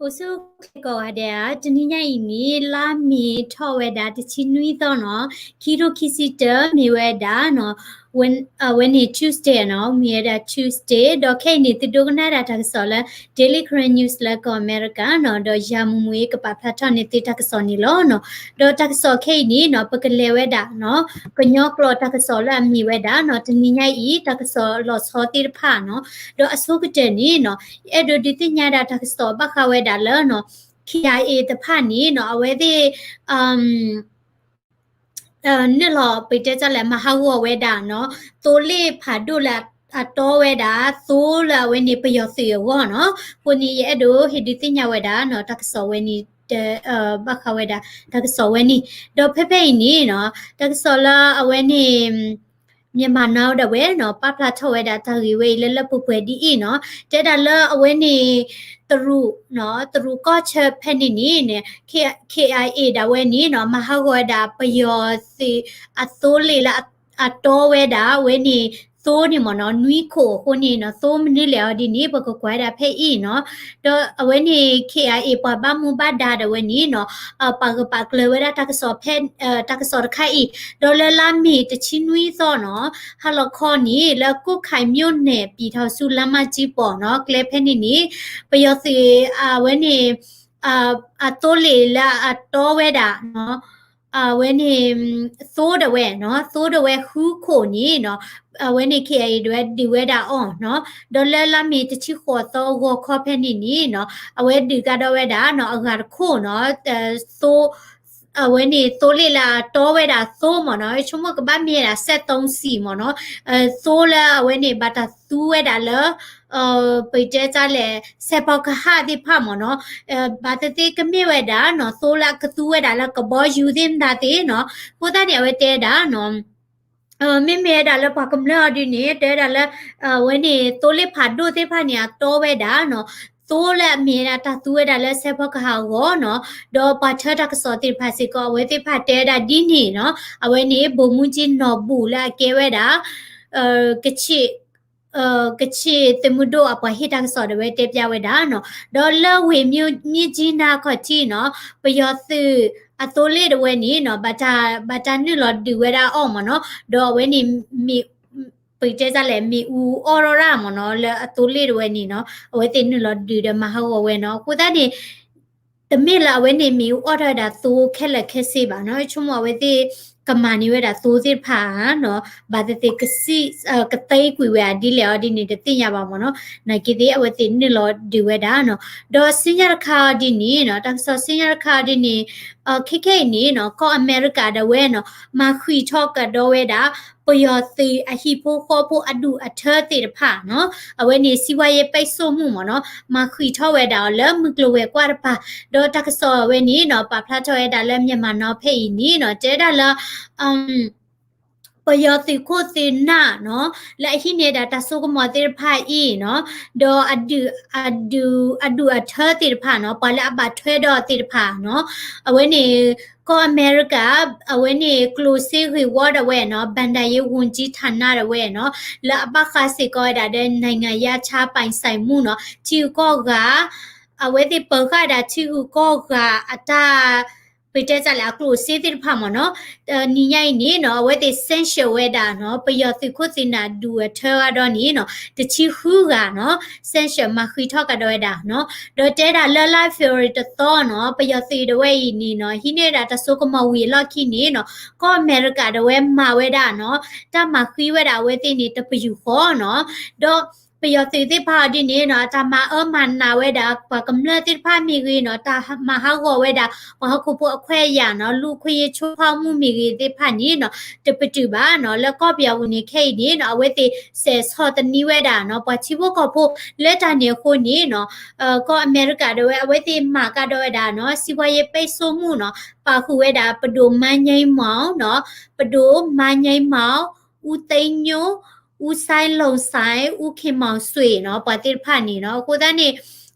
အိၣ်ဆူၣ်ချ့ကိးဂၤဒဲးဧါ, တနံၤညါအံၤန့ၣ် လါမ့ၤထီၣ်ဝဲဒၣ်တဆံနွံသီနီၤ, ခံထိခံဆံတၢ မ့ၢ်ဝဲဒၣ်နီၤ, ဝဲ, အဝဲန့ၣ် Tuesday နီၤ, မ့ၢ်ဝဲဒၣ် Tuesday ဒီးခဲအံၤန့ၣ် သုဒိကနၣ်ဒၣ်တၢ်ကစီၣ်လၢ Daily Karen News လၢကီၢ်အမဲရကၤနီၤ, ဒီးယၤမူမူအံၤကပာ်ဖျါထီၣ်န့ၢ်သုတၢ်ကစီၣ်န့ၣ်လီၤနီၤ. ဒီးတၢ်ကစီၣ်ခဲအံၤန့ၣ်နီၤ, ပကလဲၤဝဲဒၣ်နီၤ, ကညီကျိာ်တၢ်ကစီၣ်လၢအမ့ၢ်ဝဲဒၣ်နီၤ, တနံၤညါအံၤ တၢ်ကစီၣ်လီၤဆီသ့ၣ်တဖၣ်နီၤ, ဒီးအဆိကတၢၢ်န့ၣ်နီၤ, ယအဲၣ်ဒိးဒုးသ့ၣ်ညါဒၣ်တၢ်ကစီၣ်ဘၣ်ဃးဝဲဒၣ်လၢနီၤ, K I A တဖၣ်န့ၣ်နီၤ, အဝဲသ့ၣ် နုာ်လီၤ ပတဲတၢ်လဲၣ် မၤဟးဂီၤဝဲဒၣ်နီၤ, သိလ့ၣ်ဖးဒိၣ်လၢအတီဝဲဒၣ် သိလၢအဝဲန့ၣ်ပယီၤသုးအဂီၢ်နီၤ. အဃိန့ၣ် ယအဲၣ်ဒိးဟ့ၣ်ဒုးသ့ၣ်ညါဝဲဒၣ်နီၤ, တၢ်ကစီၣ်ဝဲန့ၣ် ဘၣ်ဃးဝဲဒၣ် တၢ်ကစီၣ်ဝဲန့ၣ်, ဒီးဖဲဖဲအံၤန့ၣ်နီၤ, တၢ်ကစီၣ်လၢအဝဲန့ၣ် Myanmar Now ဒၣ်ဝဲနီၤ, ပာ်ဖျါထီၣ်ဝဲဒၣ်တၢ်ဂ့ၢ်ဝဲအံၤလၢလၢပှဲၤပှဲၤဒ်အံၤနီၤ, တဲဒၣ်လၢအဝဲန့ၣ် တရူး တရူးကီၢ်ဆၢဖဲန့ၣ်န့ၣ် K I A ဒၣ်ဝဲန့ၣ်နီၤ, မၤဟးဂီၤဝဲဒၣ်ပယီၤသုးအသိလ့ၣ်လၢအတီဝဲဒၣ် အဝဲန့ၣ်သိန့ၣ်မ့ၢ်နီၤ, နွံခိၣ်အဃိန့ၣ်နီၤ, သိမနုၤလဲၣ်အီၤဒ်န့ၣ် ပကကွၢ်ဝဲဒၣ်ဖဲအံၤနီၤ. ဒီးအဝဲန့ၣ် K I A ပှၤဘၣ်မူဘၣ်ဒါဒၣ်ဝဲန့ၣ်နီၤ, ပာ်ဂၢၢ်ပာ်ကျၢၤဝဲဒၣ်တၢ်ကစီၣ်ဖဲ တၢ်ကစီၣ်တခါအံၤ, ဒီးလၢလါမ့ၤတဆံနွံသီနီၤ, ဟါလီၤခီန့ၣ် လၢကွတ်ခိုင်မြို့နယ် ပြည်ထောင်စုလမ်းမကြီးပေါ်နီၤ, ကျဲဖဲန့ၣ်န့ၣ် ပယီၤသုး အဝဲန့ၣ် အသိလ့ၣ်လၢအတီဝဲဒၣ်နီၤ, အဝဲန့ၣ် သိဒၣ်ဝဲနီၤ, သိဒၣ်ဝဲဃုခိၣ်န့ၣ်နီၤ, အဝဲန့ၣ် K I A ဒၣ်ဝဲဒုးဝဲဒၣ်အီၤနီၤ, ဒီးလၢလါမ့ၤတဆံဃိးသီဂီၤခီဖဲန့ၣ်န့ၣ်နီၤ, အဝဲဒုးကဒီးဝဲဒၣ်နီၤ, အဂၤတခိၣ်နီၤ, သိ အဝဲန့ၣ်သိလ့ၣ်လၢအတီဝဲဒၣ်သိမ့ၢ်နီၤ, ဆိကမိၣ်ကဘၣ်မ့ၢ်ဝဲဒၣ် စက်သုံးဆီ မ့ၢ်နီၤ, သိလၢအဝဲန့ၣ်ဘၣ်တၢ်သူဝဲဒၣ်လၢ ပတဲတၢ်လဲၣ် စဲးဖီကဟၣ်သ့ၣ်တဖၣ်မ့ၢ်နီၤ, ဘၣ်သ့ၣ်သ့ၣ်ကမ့ၢ်ဝဲဒၣ်နီၤ, သိလၢအကသူဝဲဒၣ်လၢကဘီယူၤသ့ၣ်မတၤသ့ၣ်နီၤ, အဃိသတးန့ၣ် အဝဲတဲဒၣ်နီၤ မ့မ့ၢ်ဝဲဒၣ်လၢပှၤကမျၢၢ်အီၤဒ်န့ၣ် တဲဝဲဒၣ်လၢ အဝဲန့ၣ် သိလ့ၣ်ဖးဒိၣ်သ့ၣ်တဖၣ်န့ၣ် အတီဝဲဒၣ်နီၤ, သိလၢအမ့ၢ်ဝဲဒၣ်တၢ်သူဝဲဒၣ်လၢစဲးဖီကဟၣ်အဂီၢ်နီၤ, ဒီးပှၤထၢတၢ်ကစီၣ်သ့ၣ်တဖၣ်စ့ၢ်ကီး အဝဲသ့ၣ်တဖၣ်တဲဝဲဒၣ်ဒ်န့ၣ်နီၤ, အဝဲန့ၣ် ဗိုလ်မှူးကြီး နော်ဘူ လၢအကဲဝဲဒၣ် က ကချ့ၣ်သုးမုၢ်ဒိၣ်အပှၤဟ့ၣ်တၢ်ကစီၣ်ဒၣ်ဝဲတဲပျၢ်ဝဲဒၣ်နီၤ, ဒီးလၢဝ့ၢ်မြို့မြစ်ကြီးနား ခီၣ်ထံးနီၤ, ပယီၤသုးအသိလ့ၣ်ဒၣ်ဝဲန့ၣ်နီၤ, ဘၣ်တၢ်နုာ်လီၤဒုးဝဲဒၣ်အီၤမ့ၢ်နီၤ, ဒီးအဝဲန့ၣ်မ့ၣ် ပတဲတၢ်လဲၣ် မ့ၣ်အူအီၣ်ထီၣ်ဒၣ်မ့ၢ်နီၤ, လၢအသိလ့ၣ်ဒၣ်ဝဲန့ၣ်နီၤ, အဝဲသ့ၣ်နုာ်လီၤဒုးဒီးမၤဟးဂီၤဝဲနီၤ, အဃိသတးန့ၣ် တမ့ၢ်လၢအဝဲန့ၣ်မ့ၣ်အူအီၣ်ထီၣ်ဝဲဒၣ်သိခဲလၢာ်ခဲဆ့ဘၣ်နီၤ, ဆိကမိၣ်အဝဲသ့ၣ်ကမၤန့ၢ်ဝဲဒၣ်သိသ့ၣ်တဖၣ်ဧါနီၤ, ဘၣ်သ့ၣ်သ့ၣ်ကစံၣ် ကသံကွံာ်ဝဲဧါဒ်လဲၣ်အီၤဒ်န့ၣ် တသ့ၣ်ညါဘၣ်မ့ၢ်နီၤ, နာ်က့သ့ၣ်အဝဲသ့ၣ်နုာ်လီၤဒုးဝဲဒၣ်နီၤ, ဒီးဆူညါတခါအီၤဒ်န့ၣ်နီၤ, တၢ်ကစီၣ်ဆူညါတခါအီၤဒ်န့ၣ် ခဲခဲအံၤန့ၣ်နီၤ, ကီၢ်အမဲရကၤဒၣ်ဝဲနီၤ, မၤဃံးထီၣ်ကဒီးဝဲဒၣ် ပယီၤသုးအဟံၣ်ဖိဃီဖိအဒူၣ်အထၢသ့ၣ်တဖၣ်နီၤ, အဝဲန့ၣ် စီးပွားရေးပိတ်ဆို့မှု မ့ၢ်နီၤ, မၤဃံးထီၣ်ဝဲဒၣ်အီၤလၢမုၢ်ကျိၤဝဲၤကွာ်တပၤ, ဒီးတၢ်ကစီၣ်အဝဲန့ၣ်နီၤ, ပာ်ဖျါထီၣ်ဝဲဒၣ်လၢ Myanmar Now ဖဲအံၤန့ၣ်နီၤ, တဲဒၣ်လၢ ပယီၤသုးခိၣ်သုးနၢ်နီၤ, လၢအဟံးန့ၢ်ဒၣ်တၢ်စိကမီၤသ့ၣ်တဖၣ်အံၤနီၤ, ဒီးအဒူၣ် အဒူၣ်အထၢသ့ၣ်တဖၣ်နီၤ, ပှၤလၢအဘၣ်ထွဲဒီးသ့ၣ်တဖၣ်နီၤ, အဝဲန့ၣ် ကီၢ်အမဲရကၤ အဝဲန့ၣ် ကျိၣ်စ့ဂ့ၢ်ဝီဒၣ်ဝဲနီၤ, ဘဏ္ဍာရေးဝန်ကြီးဌာန ဒၣ်ဝဲနီၤ, လၢအဘၣ်ဃးစ့ၢ်ကီးဝဲဒၣ်ဒီး နိုင်ငံခြားပိုင်ဆိုင်မှု နီၤ, ထံဂုၤကီၢ်ဂၤ အဝဲသ့ၣ်ပၢၤဃာ်ဒၣ်ထံဂုၤကီၢ်ဂၤအတၢ် ပတဲတၢ်လဲၣ် အကျိၣ်စ့သ့ၣ်တဖၣ်မ့ၢ်နီၤ, နံၤညါအံၤန့ၣ်နီၤ, အဝဲသ့ၣ် sanction ဝဲဒၣ်နီၤ, ပယီၤသုးခိၣ်သုးနၢ်ဒူၣ်အထၢအါဒီးန့ၣ်နီၤ, တဆံဃုဂၤနီၤ, sanction မၤဃံးထီၣ်ကဒီးဝဲဒၣ်နီၤ, ဒီးတဲဒၣ်လၢလါ February တသီနီၤ, ပယီၤသုးဒၣ်ဝဲအံၤန့ၣ်နီၤ, ဟံးန့ၢ်ဒၣ်တၢ်စိကမီၤဝံၤအလီၢ်ခံန့ၣ်နီၤ, ကီၢ်အမဲရကၤဒၣ်ဝဲမၤဝဲဒၣ်နီၤ, တၢ်မၤဃံးဝဲဒၣ်အဝဲသ့ၣ်န့ၣ် တပယူာ်ဃီနီၤ, ဒီး ပယီၤသုးသ့ၣ်တဖၣ်အီၤဒ်န့ၣ်နီၤ, တၢ်မၤအၢမၤနးဝဲဒၣ် ပှၤကမျၢၢ်သ့ၣ်တဖၣ်မ့ၢ်ဂ့ၤနီၤ, တၢ်မၤဟးဂီၤဝဲဒၣ် ပှၤဟီၣ်ခိၣ်ဖိအခွဲးအယာ်နီၤ, လူ့အခွင့်အရေးချိုးဖောက်မှုမ့ၢ်ဂ့ၤသ့ၣ်တဖၣ်န့ၣ်နီၤ, တပတုာ်ဘၣ်နီၤ, လၢကီၢ်ပယီၤပူၤန့ၣ်ခဲအံၤန့ၣ်နီၤ, အဝဲသ့ၣ်စဲးဆီၣ်သနံးဝဲဒၣ်နီၤ, ပှၤထံဖိကီၢ်ဖိလၢတၢ်န့ၣ်အဃိန့ၣ်နီၤ, ကီၢ်အမဲရကၤဒၣ်ဝဲ အဝဲသ့ၣ်မၤကဒီးဝဲဒၣ်နီၤ, စီးပွားရေးပိတ်ဆို့မှုနီၤ, ပာ်ဃုာ်ဝဲဒၣ် ပဒိၣ်မန်းငြိမ်းမောင်နီၤ, ပဒိၣ်မန်းငြိမ်းမောင် ဦးသိန်းညို ဦးစိုင်းလုံဆိုင် ဦးခင်မောင်ဆွေနီၤ, ပှၤသ့ၣ်တဖၣ်န့ၣ်နီၤ, အဃိသတးန့ၣ်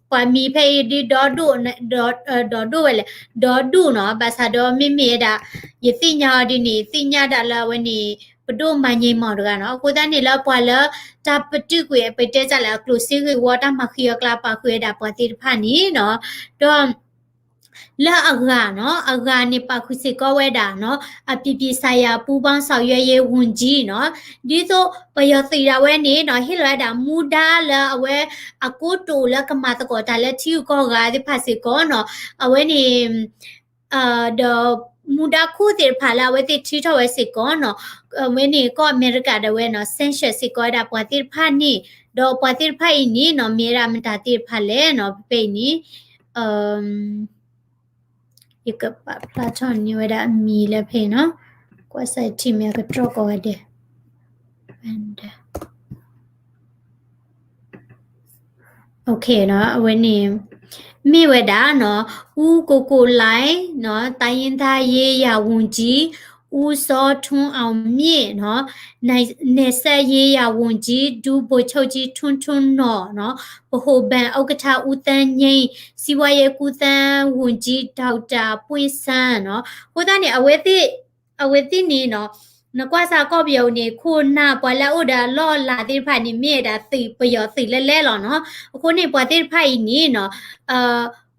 ပှၤမံၤဖဲအံၤဒ်ဒီဒိၣ်, ဒီဒိၣ်ဝဲလဲၣ်, ဒီဒိၣ်နီၤ, ဘၣ်ဆၣ်ဒီးမ့မ့ၢ်ဝဲဒၣ် ယသ့ၣ်ညါအီၤဒ်န့ၣ် သ့ၣ်ညါဒၣ်လၢအဝဲန့ၣ် ပဒိၣ်မၤန့ၢ်မီၢ်တဂၤနီၤ. အဃိသတးန့ၣ်လၢပှၤလၢတၢ်ပတုာ်ကွံာ် ပတဲတၢ်လၢအကျိၣ်စ့ဂ့ၢ်ဝီတၢ်မၤဃံအီၤကျါ ပာ်ဃုာ်ဝဲဒၣ်ပှၤသ့ၣ်တဖၣ်န့ၣ်နီၤ, ဒီး လၢအဂၤနီၤ, အဂၤန့ၣ်ပာ်ဃုာ်စ့ၢ်ကီးဝဲဒၣ်နီၤ, အပြည်ပြည်ဆိုင်ရာပူးပေါင်းဆောင်ရွက်ရေးဝန်ကြီးနီၤ, ဒ်သိးပယီၤသုးဒၣ်ဝဲန့ၣ်နီၤ, ဟ့ၣ်လီၤဝဲဒၣ်မူဒါလၢအဝဲအကိတိာ်လၢကမၤသကိးတၢ်လၢထံဂုၤကီၢ်ဂၤသ့ၣ်တဖၣ်စ့ၢ်ကီးနီၤ, အဝဲန့ၣ် ဒီးမူဒါခိၣ်သ့ၣ်တဖၣ်လၢအဝဲသ့ၣ်ထုးထီၣ်ဝဲစ့ၢ်ကီးနီၤ, အဝဲန့ၣ်ကီၢ်အမဲရကၤဒၣ်ဝဲနီၤ, sanction စ့ၢ်ကီးဝဲဒၣ်ပှၤသ့ၣ်တဖၣ်န့ၣ်, ဒီးပှၤသ့ၣ်တဖၣ်အံၤန့ၣ်နီၤ, မ့ၢ်ဝဲဒၣ်မတၤသ့ၣ်တဖၣ်လဲၣ်နီၤ, ဖဲဖဲအံၤန့ၣ် ယကပာ်ဖျါထီၣ်န့ၢ်ဝဲဒၣ်အမံၤလၢဖဲအံၤနီၤ, ကွၢ်စၢ်ထံမ့ၢ်အကတြီၢ်ကိးဂၤဒဲး အဝဲန့ၣ် မ့ၢ်ဝဲဒၣ်နီၤ, ဦးကိုကိုလှိုင်နီၤ, တိုင်းရင်းသားရေးရာဝန်ကြီး, ဦးစောထွန်းအောင်မြင့်နီၤ, နယ်စပ်ရေးရာဝန်ကြီး ဒုဗိုလ်ချုပ်ကြီးထွန်းထွန်းနော်နီၤ, ဗဟိုဘဏ်ဥက္ကဋ္ဌ ဦးသန်းငြိမ်း, စီးပွားရေးကူးသန်းဝန်ကြီး ဒေါက်တာပွင့်ဆန်းနီၤ, အဃိသတးန့ၣ် အဝဲသ့ၣ် အဝဲသ့ၣ်န့ၣ်နီၤ, နကွၢ်စၢ်ကီၢ်ပယီၤန့ၣ် ခိၣ်နၢ်ပှၤလၢအအိၣ်ဒီးအလီၢ်အလၤသ့ၣ်တဖၣ်န့ၣ် မ့ၢ်ဝဲဒၣ်သုးပယီၤသုးလဲၣ်လဲၣ်လီၤနီၤ. အဃိန့ၣ် ပှၤသ့ၣ်တဖၣ်အံၤန့ၣ်နီၤ,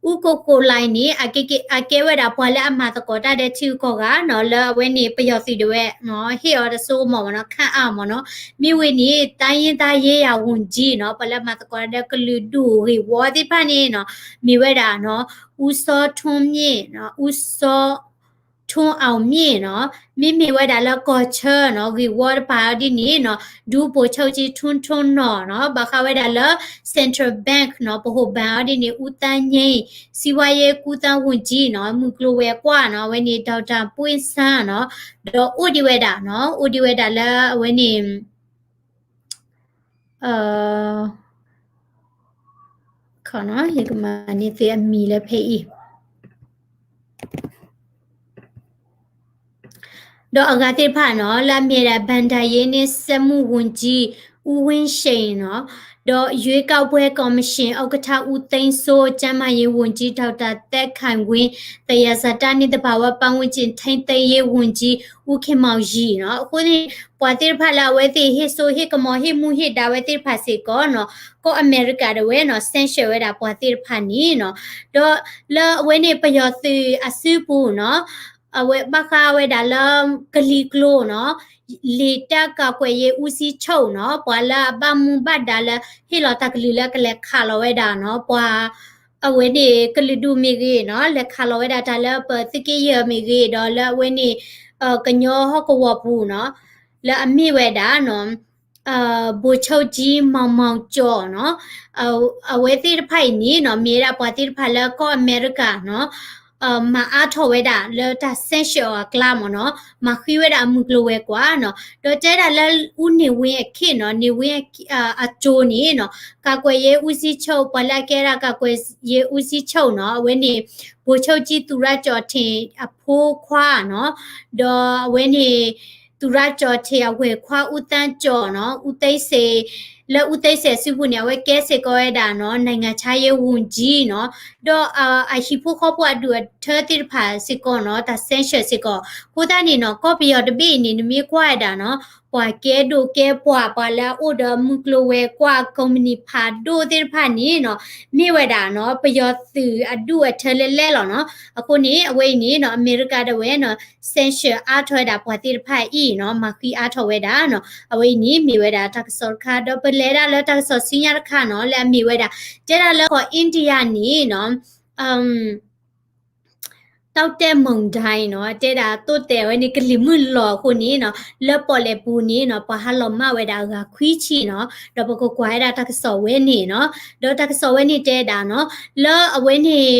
ဦးကိုကိုလှိုင်န့ၣ် အကဲဝဲဒၣ်ပှၤလၢအမၤသကိးတၢ်ဒီးထံဂုၤကီၢ်ဂၤနီၤ, လၢအဝဲန့ၣ်ပယီၤသုးဒၣ်ဝဲနီၤ, ဟ့ၣ်အီၤတစိကမီၤမ့ၢ်နီၤ, ခန့်အပ်မ့ၢ်နီၤ. မ့ၢ်ဝဲန့ၣ် တိုင်းရင်းသားရေးရာဝန်ကြီးနီၤ, ပှၤလၢအမၤသကိးတၢ်ဒီးကလုာ်ဒူၣ်ဂ့ၢ်ဝီသ့ၣ်တဖၣ်န့ၣ်နီၤ, မ့ၢ်ဝဲဒၣ်နီၤ, ဦးစောထွန်းမြင့်နီၤ, ဦးစော ထွန်းအောင်မြင့်နီၤ, မ့မ့ၢ်ဝဲဒၣ်လၢကီၢ်ဆၢနီၤ, ဂ့ၢ်ဝီတဖၣ်အီၤဒ်န့ၣ်နီၤ, ဒုဗိုလ်ချုပ်ကြီးထွန်းထွန်းနော်နီၤ, ဘၣ်ဃးဝဲဒၣ်လၢ Central Bankနီၤ, ဗဟိုဘဏ်အီၤဒ်န့ၣ် ဦးသန်းငြိမ်း, စီးပွားရေးကူးသန်းဝန်ကြီးနီၤ, မုၢ်ကျိၤဝဲၤကွာ်နီၤ, အဝဲန့ၣ် ဒေါက်တာပွင့်ဆန်းနီၤ, ဒီးအိၣ်ဒံးဝဲဒၣ်နီၤ, အိၣ်ဒံးဝဲဒၣ်လၢအဝဲန့ၣ် ခီနီၤ, ယကမၤန့ၢ်သုအမံၤလၢဖဲအံၤ ဒီးအဂၤသ့ၣ်တဖၣ်နီၤ, လၢအမ့ၢ်ဝဲဒၣ် ဘဏ္ဍာရေးနှင့်စက်မှုဝန်ကြီး ဦးဝင်းရှိန်နီၤ, ဒီးရွေးကောက်ပွဲကော်မရှင်ဥက္ကဋ္ဌ ဦးသိန်းစိုး, ကျန်းမာရေးဝန်ကြီး ဒေါက်တာသက်ခိုင်ဝင်း, သယံဇာတနှင့်သဘာဝပတ်ဝန်းကျင်ထိန်းသိမ်းရေးဝန်ကြီး ဦးခင်မောင်ရီနီၤ. အဃိန့ၣ် ပှၤသ့ၣ်တဖၣ်လၢအဝဲသ့ၣ်ဟ့ၣ်စိဟ့ၣ်ကမီၤ ဟ့ၣ်မူဟ့ၣ်ဒါဝဲသ့ၣ်တဖၣ်စ့ၢ်ကီးနီၤ, ကီၢ်အမဲရကၤဒၣ်ဝဲနီၤ, sanction ဝဲဒၣ်ပှၤသ့ၣ်တဖၣ်န့ၣ်နီၤ, ဒီးလၢအဝဲန့ၣ်ပယီၤသုးအစုပူၤနီၤ, အဝဲဘၣ်ဃးဝဲဒၣ်လၢကလံၤကျိၤနီၤ, လေတပ်ကာကွယ်ရေးဦးစီးချုပ်နီၤ, ပှၤလၢအဘၣ်မူဘၣ်ဒါလၢ ဟ့ၣ်လီၤတၢ်ကလုၢ်လၢကလဲၤခးလီၤဝဲဒၣ်နီၤ, ပှၤ အဝဲန့ၣ်ကလုာ်ဒူၣ်မ့ၢ်ဂ့ၤနီၤ, လဲၤခးလီၤဝဲဒၣ်တၢ်လၢပသုးက့ယဲၢ်မ့ၢ်ဂ့ၤ, ဒီးလၢအဝဲန့ၣ် ကညီဟီၣ်ကဝီၤပူၤနီၤ, လၢအမ့ၢ်ဝဲဒၣ်နီၤ ဗိုလ်ချုပ်ကြီး မောင်မောင်ကျော်နီၤ, အဝဲသ့ၣ်တဖၣ်အံၤန့ၣ်နီၤ, မ့ၢ်ဝဲဒၣ်ပှၤသ့ၣ်တဖၣ်လၢကီၢ်အမဲရကၤနီၤ, မၤအါထီၣ်ဝဲဒၣ်လၢတၢ် sanction အီၤအကျါမ့ၢ်နီၤ, မၤဃံဝဲဒၣ်အမုၢ်ကျိၤဝဲၤကွာ်နီၤ, ဒီးတဲဒၣ်လၢ ဦးနေဝင်း အခံနီၤ, နေဝင်း အစိၤန့ၣ်နီၤ, ကာကွယ်ရေးဦးစီးချုပ် ပှၤလၢအကဲဒၣ် ကာကွယ်ရေးဦးစီးချုပ်နီၤ, အဝဲန့ၣ် ဗိုလ်ချုပ်ကြီး သူရကျော်ထင် အဖိခွါနီၤ, ဒီးအဝဲန့ၣ် သူရကျော်ထင် အဝဲၢ်ခွါ ဦးသန်းကျော်နီၤ, ဦးသိန်းစိန်, လၢ ဦးသိန်းစိန် အစုပူၤန့ၣ် အဝဲကဲစ့ၢ်ကီးဝဲဒၣ်နီၤ, နိုင်ငံခြားရေးဝန်ကြီးနီၤ, ဒီးအဟံၣ်ဖိဃီဖိအဒူၣ်အထၢသ့ၣ်တဖၣ်စ့ၢ်ကီးနီၤ, တၢ် sanction စ့ၢ်ကီး, အဃိသတးန့ၣ်နီၤ, ကီၢ်ပယီၤတဘ့ၣ်အံၤန့ၣ် နမ့ၢ်ကွၢ်ဝဲဒၣ်နီၤ, ပှၤကဲဒိၣ်ကဲပှၢ် ပှၤလၢအအိၣ်ဒီးမုၢ်ကျိၤဝဲၤကွာ် ကုမ္ပဏီဖးဒိၣ်သ့ၣ်တဖၣ်န့ၣ်နီၤ, မ့ၢ်ဝဲဒၣ်နီၤ, ပယီၤသုးအဒူၣ်အထၢလဲၣ်လဲၣ်လီၤနီၤ, အဃိန့ၣ် အဝဲအံၤန့ၣ်နီၤ, အမဲရကၤဒၣ်ဝဲနီၤ, sanction အါထီၣ်ဝဲဒၣ်ပှၤသ့ၣ်တဖၣ်အံၤနီၤ, မၤဃံအါထီၣ်ဝဲဒၣ်နီၤ, အဝဲအံၤန့ၣ် မ့ၢ်ဝဲဒၣ်တၢ်ကစီၣ်တခါ, ဒီးပလဲၤဒၣ်လၢတၢ်ကစီၣ်ဆူညါတခါနီၤ, လၢအမ့ၢ်ဝဲဒၣ် တဲဒၣ်လၢကီၢ် India န့ၣ်နီၤ, တောက်တဲမုန်တိုင်းနီၤ, တဲဒၣ်သိၣ်တဲာ်ဝဲန့ၣ် ကလံၤမုၢ်လီၤအဃိန့ၣ်နီၤ, လၢပီၣ်လဲၣ်ပူၤန့ၣ်နီၤ, ပှၤဟးလီၤမၢ်ဝဲဒၣ်အဂၤခွံဆံနီၤ, ဒီးပကကွၢ်ဝဲဒၣ်တၢ်ကစီၣ်ဝဲန့ၣ်နီၤ, ဒီးတၢ်ကစီၣ်ဝဲန့ၣ်တဲဒၣ်နီၤ, လၢအဝဲန့ၣ်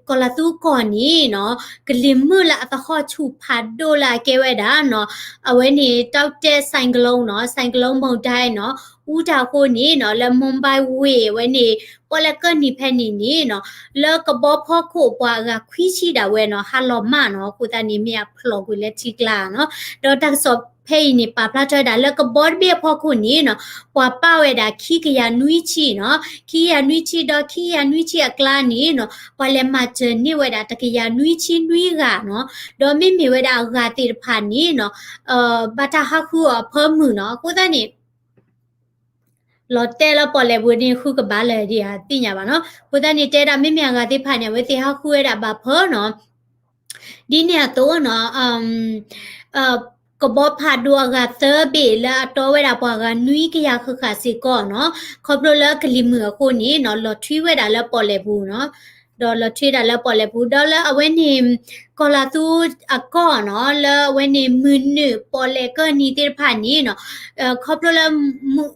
ကီၤလၤသူကီၢ်န့ၣ်နီၤ, ကလံၤမုၢ်လၢအသဟီၣ်ဆူၣ်ဖးဒိၣ်လၢအကဲဝဲဒၣ်နီၤ, အဝဲန့ၣ် တောက်တဲ ဆိုင်ကလုန်းနီၤ, ဆိုင်ကလုန်းမုန်တိုင်းနီၤ, အူတၢ်အဃိန့ၣ်နီၤ, လၢ Mumbai ဝ့ၢ်ဝဲန့ၣ် ပီၣ်လဲၣ်ကၢၢ်နံၤဖဲန့ၣ်န့ၣ်နီၤ, လၢကဘီဖီခိၣ်ပှၤအဂၤခွံဆံဒၣ်ဝဲနီၤ, ဟးလီၤမၢ်နီၤ, အဃိသတးန့ၣ်မ့ၢ်အဖျိးကွံာ်လၢထံကျါနီၤ, ဒီးတၢ်ကစီၣ် ဖဲအံၤန့ၣ် ပာ်ဖျါထီၣ်ဝဲဒၣ်လၢကဘီတဘ့ၣ်အဖီခိၣ်န့ၣ်နီၤ, ပှၤပာ်ဝဲဒၣ်ခံကယၤနွံဆံနီၤ, ခံကယၤနွံဆံ ဒီးခံကယၤနွံဆံအကျါန့ၣ်နီၤ, ပှၤလဲၤမၤစၢၤန့ၢ်ဝဲဒၣ်တကယၤနွံဆံနွံဂၤနီၤ, ဒီးမ့မ့ၢ်ဝဲဒၣ်အဂၤသ့ၣ်တဖၣ်န့ၣ်နီၤ, ဘၣ်တၢ်ဟးဃုအီၤအဖၢမုၢ်နီၤ, အဃိသတးန့ၣ် လီၤတဲာ်လၢပီၣ်လဲၣ်ပူၤန့ၣ် ဃုကဘၣ်လၢာ်ဒံးဧါ သ့ၣ်ညါဘၣ်နီၤ, အဃိသတးန့ၣ် တဲဒၣ်မ့မ့ၢ်အဂၤသ့ၣ်တဖၣ်န့ၣ် အဝဲသ့ၣ်ဟးဃုဝဲဒၣ်ဘၣ်ဖၢနီၤ, ဒ်န့ၣ်အသိးနီၤ, ကဘီဖးဒိၣ်အဂၤသၢဘ့ၣ်လၢအတီဝဲဒၣ်ပှၤဂၤနွံကယၤဃၣ်ဃၣ်စ့ၢ်ကီးနီၤ, ခီဖျိလၢကလံၤမုၢ်အဃိန့ၣ်နီၤ, လီၤထွံဝဲဒၣ်လၢပီၣ်လဲၣ်ပူၤနီၤ, ဒီးလီၤထွံဝဲဒၣ်လၢပီၣ်လဲၣ်ပူၤ, ဒီးလၢအဝဲန့ၣ် ကီၢ်လီၤသူအကီၢ်နီၤ, လၢအဝဲန့ၣ်မုၢ်နုာ်ပီၣ်လဲၣ်ကၢၢ်နံၤသ့ၣ်တဖၣ်န့ၣ်နီၤ, ခီဖျိလၢ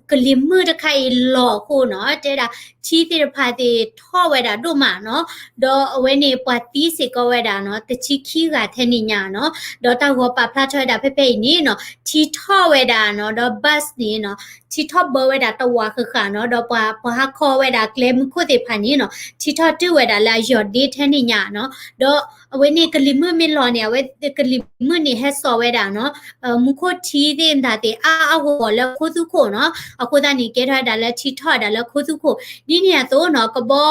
ကလံၤမုၢ်တခါအံၤလီၤအဃိနီၤ, တဲဒၣ်ထံသ့ၣ်တဖၣ်သ့ၣ်ထီၣ်ဝဲဒၣ်ဒိၣ်မးနီၤ, ဒီးအဝဲန့ၣ်ပှၤသံစ့ၢ်ကီးဝဲဒၣ်နီၤ, တဆံခံဂၤထဲန့ၣ်ညါနီၤ, ဒီးတၢ်ဂီၤပာ်ဖျါထီၣ်ဝဲဒၣ်ဖဲဖဲအံၤန့ၣ်နီၤ, ထံထီၣ်ဝဲဒၣ်နီၤ, ဒီး bus န့ၣ်နီၤ, ထံထီၣ်ဘၢဝဲဒၣ်တဝာ်ဃၣ်ဃၣ်နီၤ, ဒီးပှၤ ပှၤဟးခီဝဲဒၣ်ကျဲမုၢ်ခိၣ်သ့ၣ်တဖၣ်န့ၣ်နီၤ, ထံထီၣ်တုၤဝဲဒၣ်လၢအယီၢ်ဒ့ထဲန့ၣ်ညါနီၤ, ဒီးအဝဲန့ၣ်ကလံၤမုၢ်မ့ၢ်လီၤန့ၣ် အဝဲကလံၤမုၢ်န့ၣ်ဟဲစိာ်ဝဲဒၣ်နီၤ, မူခိၣ်ထံသ့ၣ်မတၤသ့ၣ်အါအါဂီၢ်ဂီၢ်လၢခိသူခိၣ်နီၤ, အဃိသတးန့ၣ် ကဲထီၣ်ဝဲဒၣ်လၢထံထီၣ်ဝဲဒၣ်လၢခိသူခိၣ်, ဒ်န့ၣ်အသိးနီၤ, ကဘီ,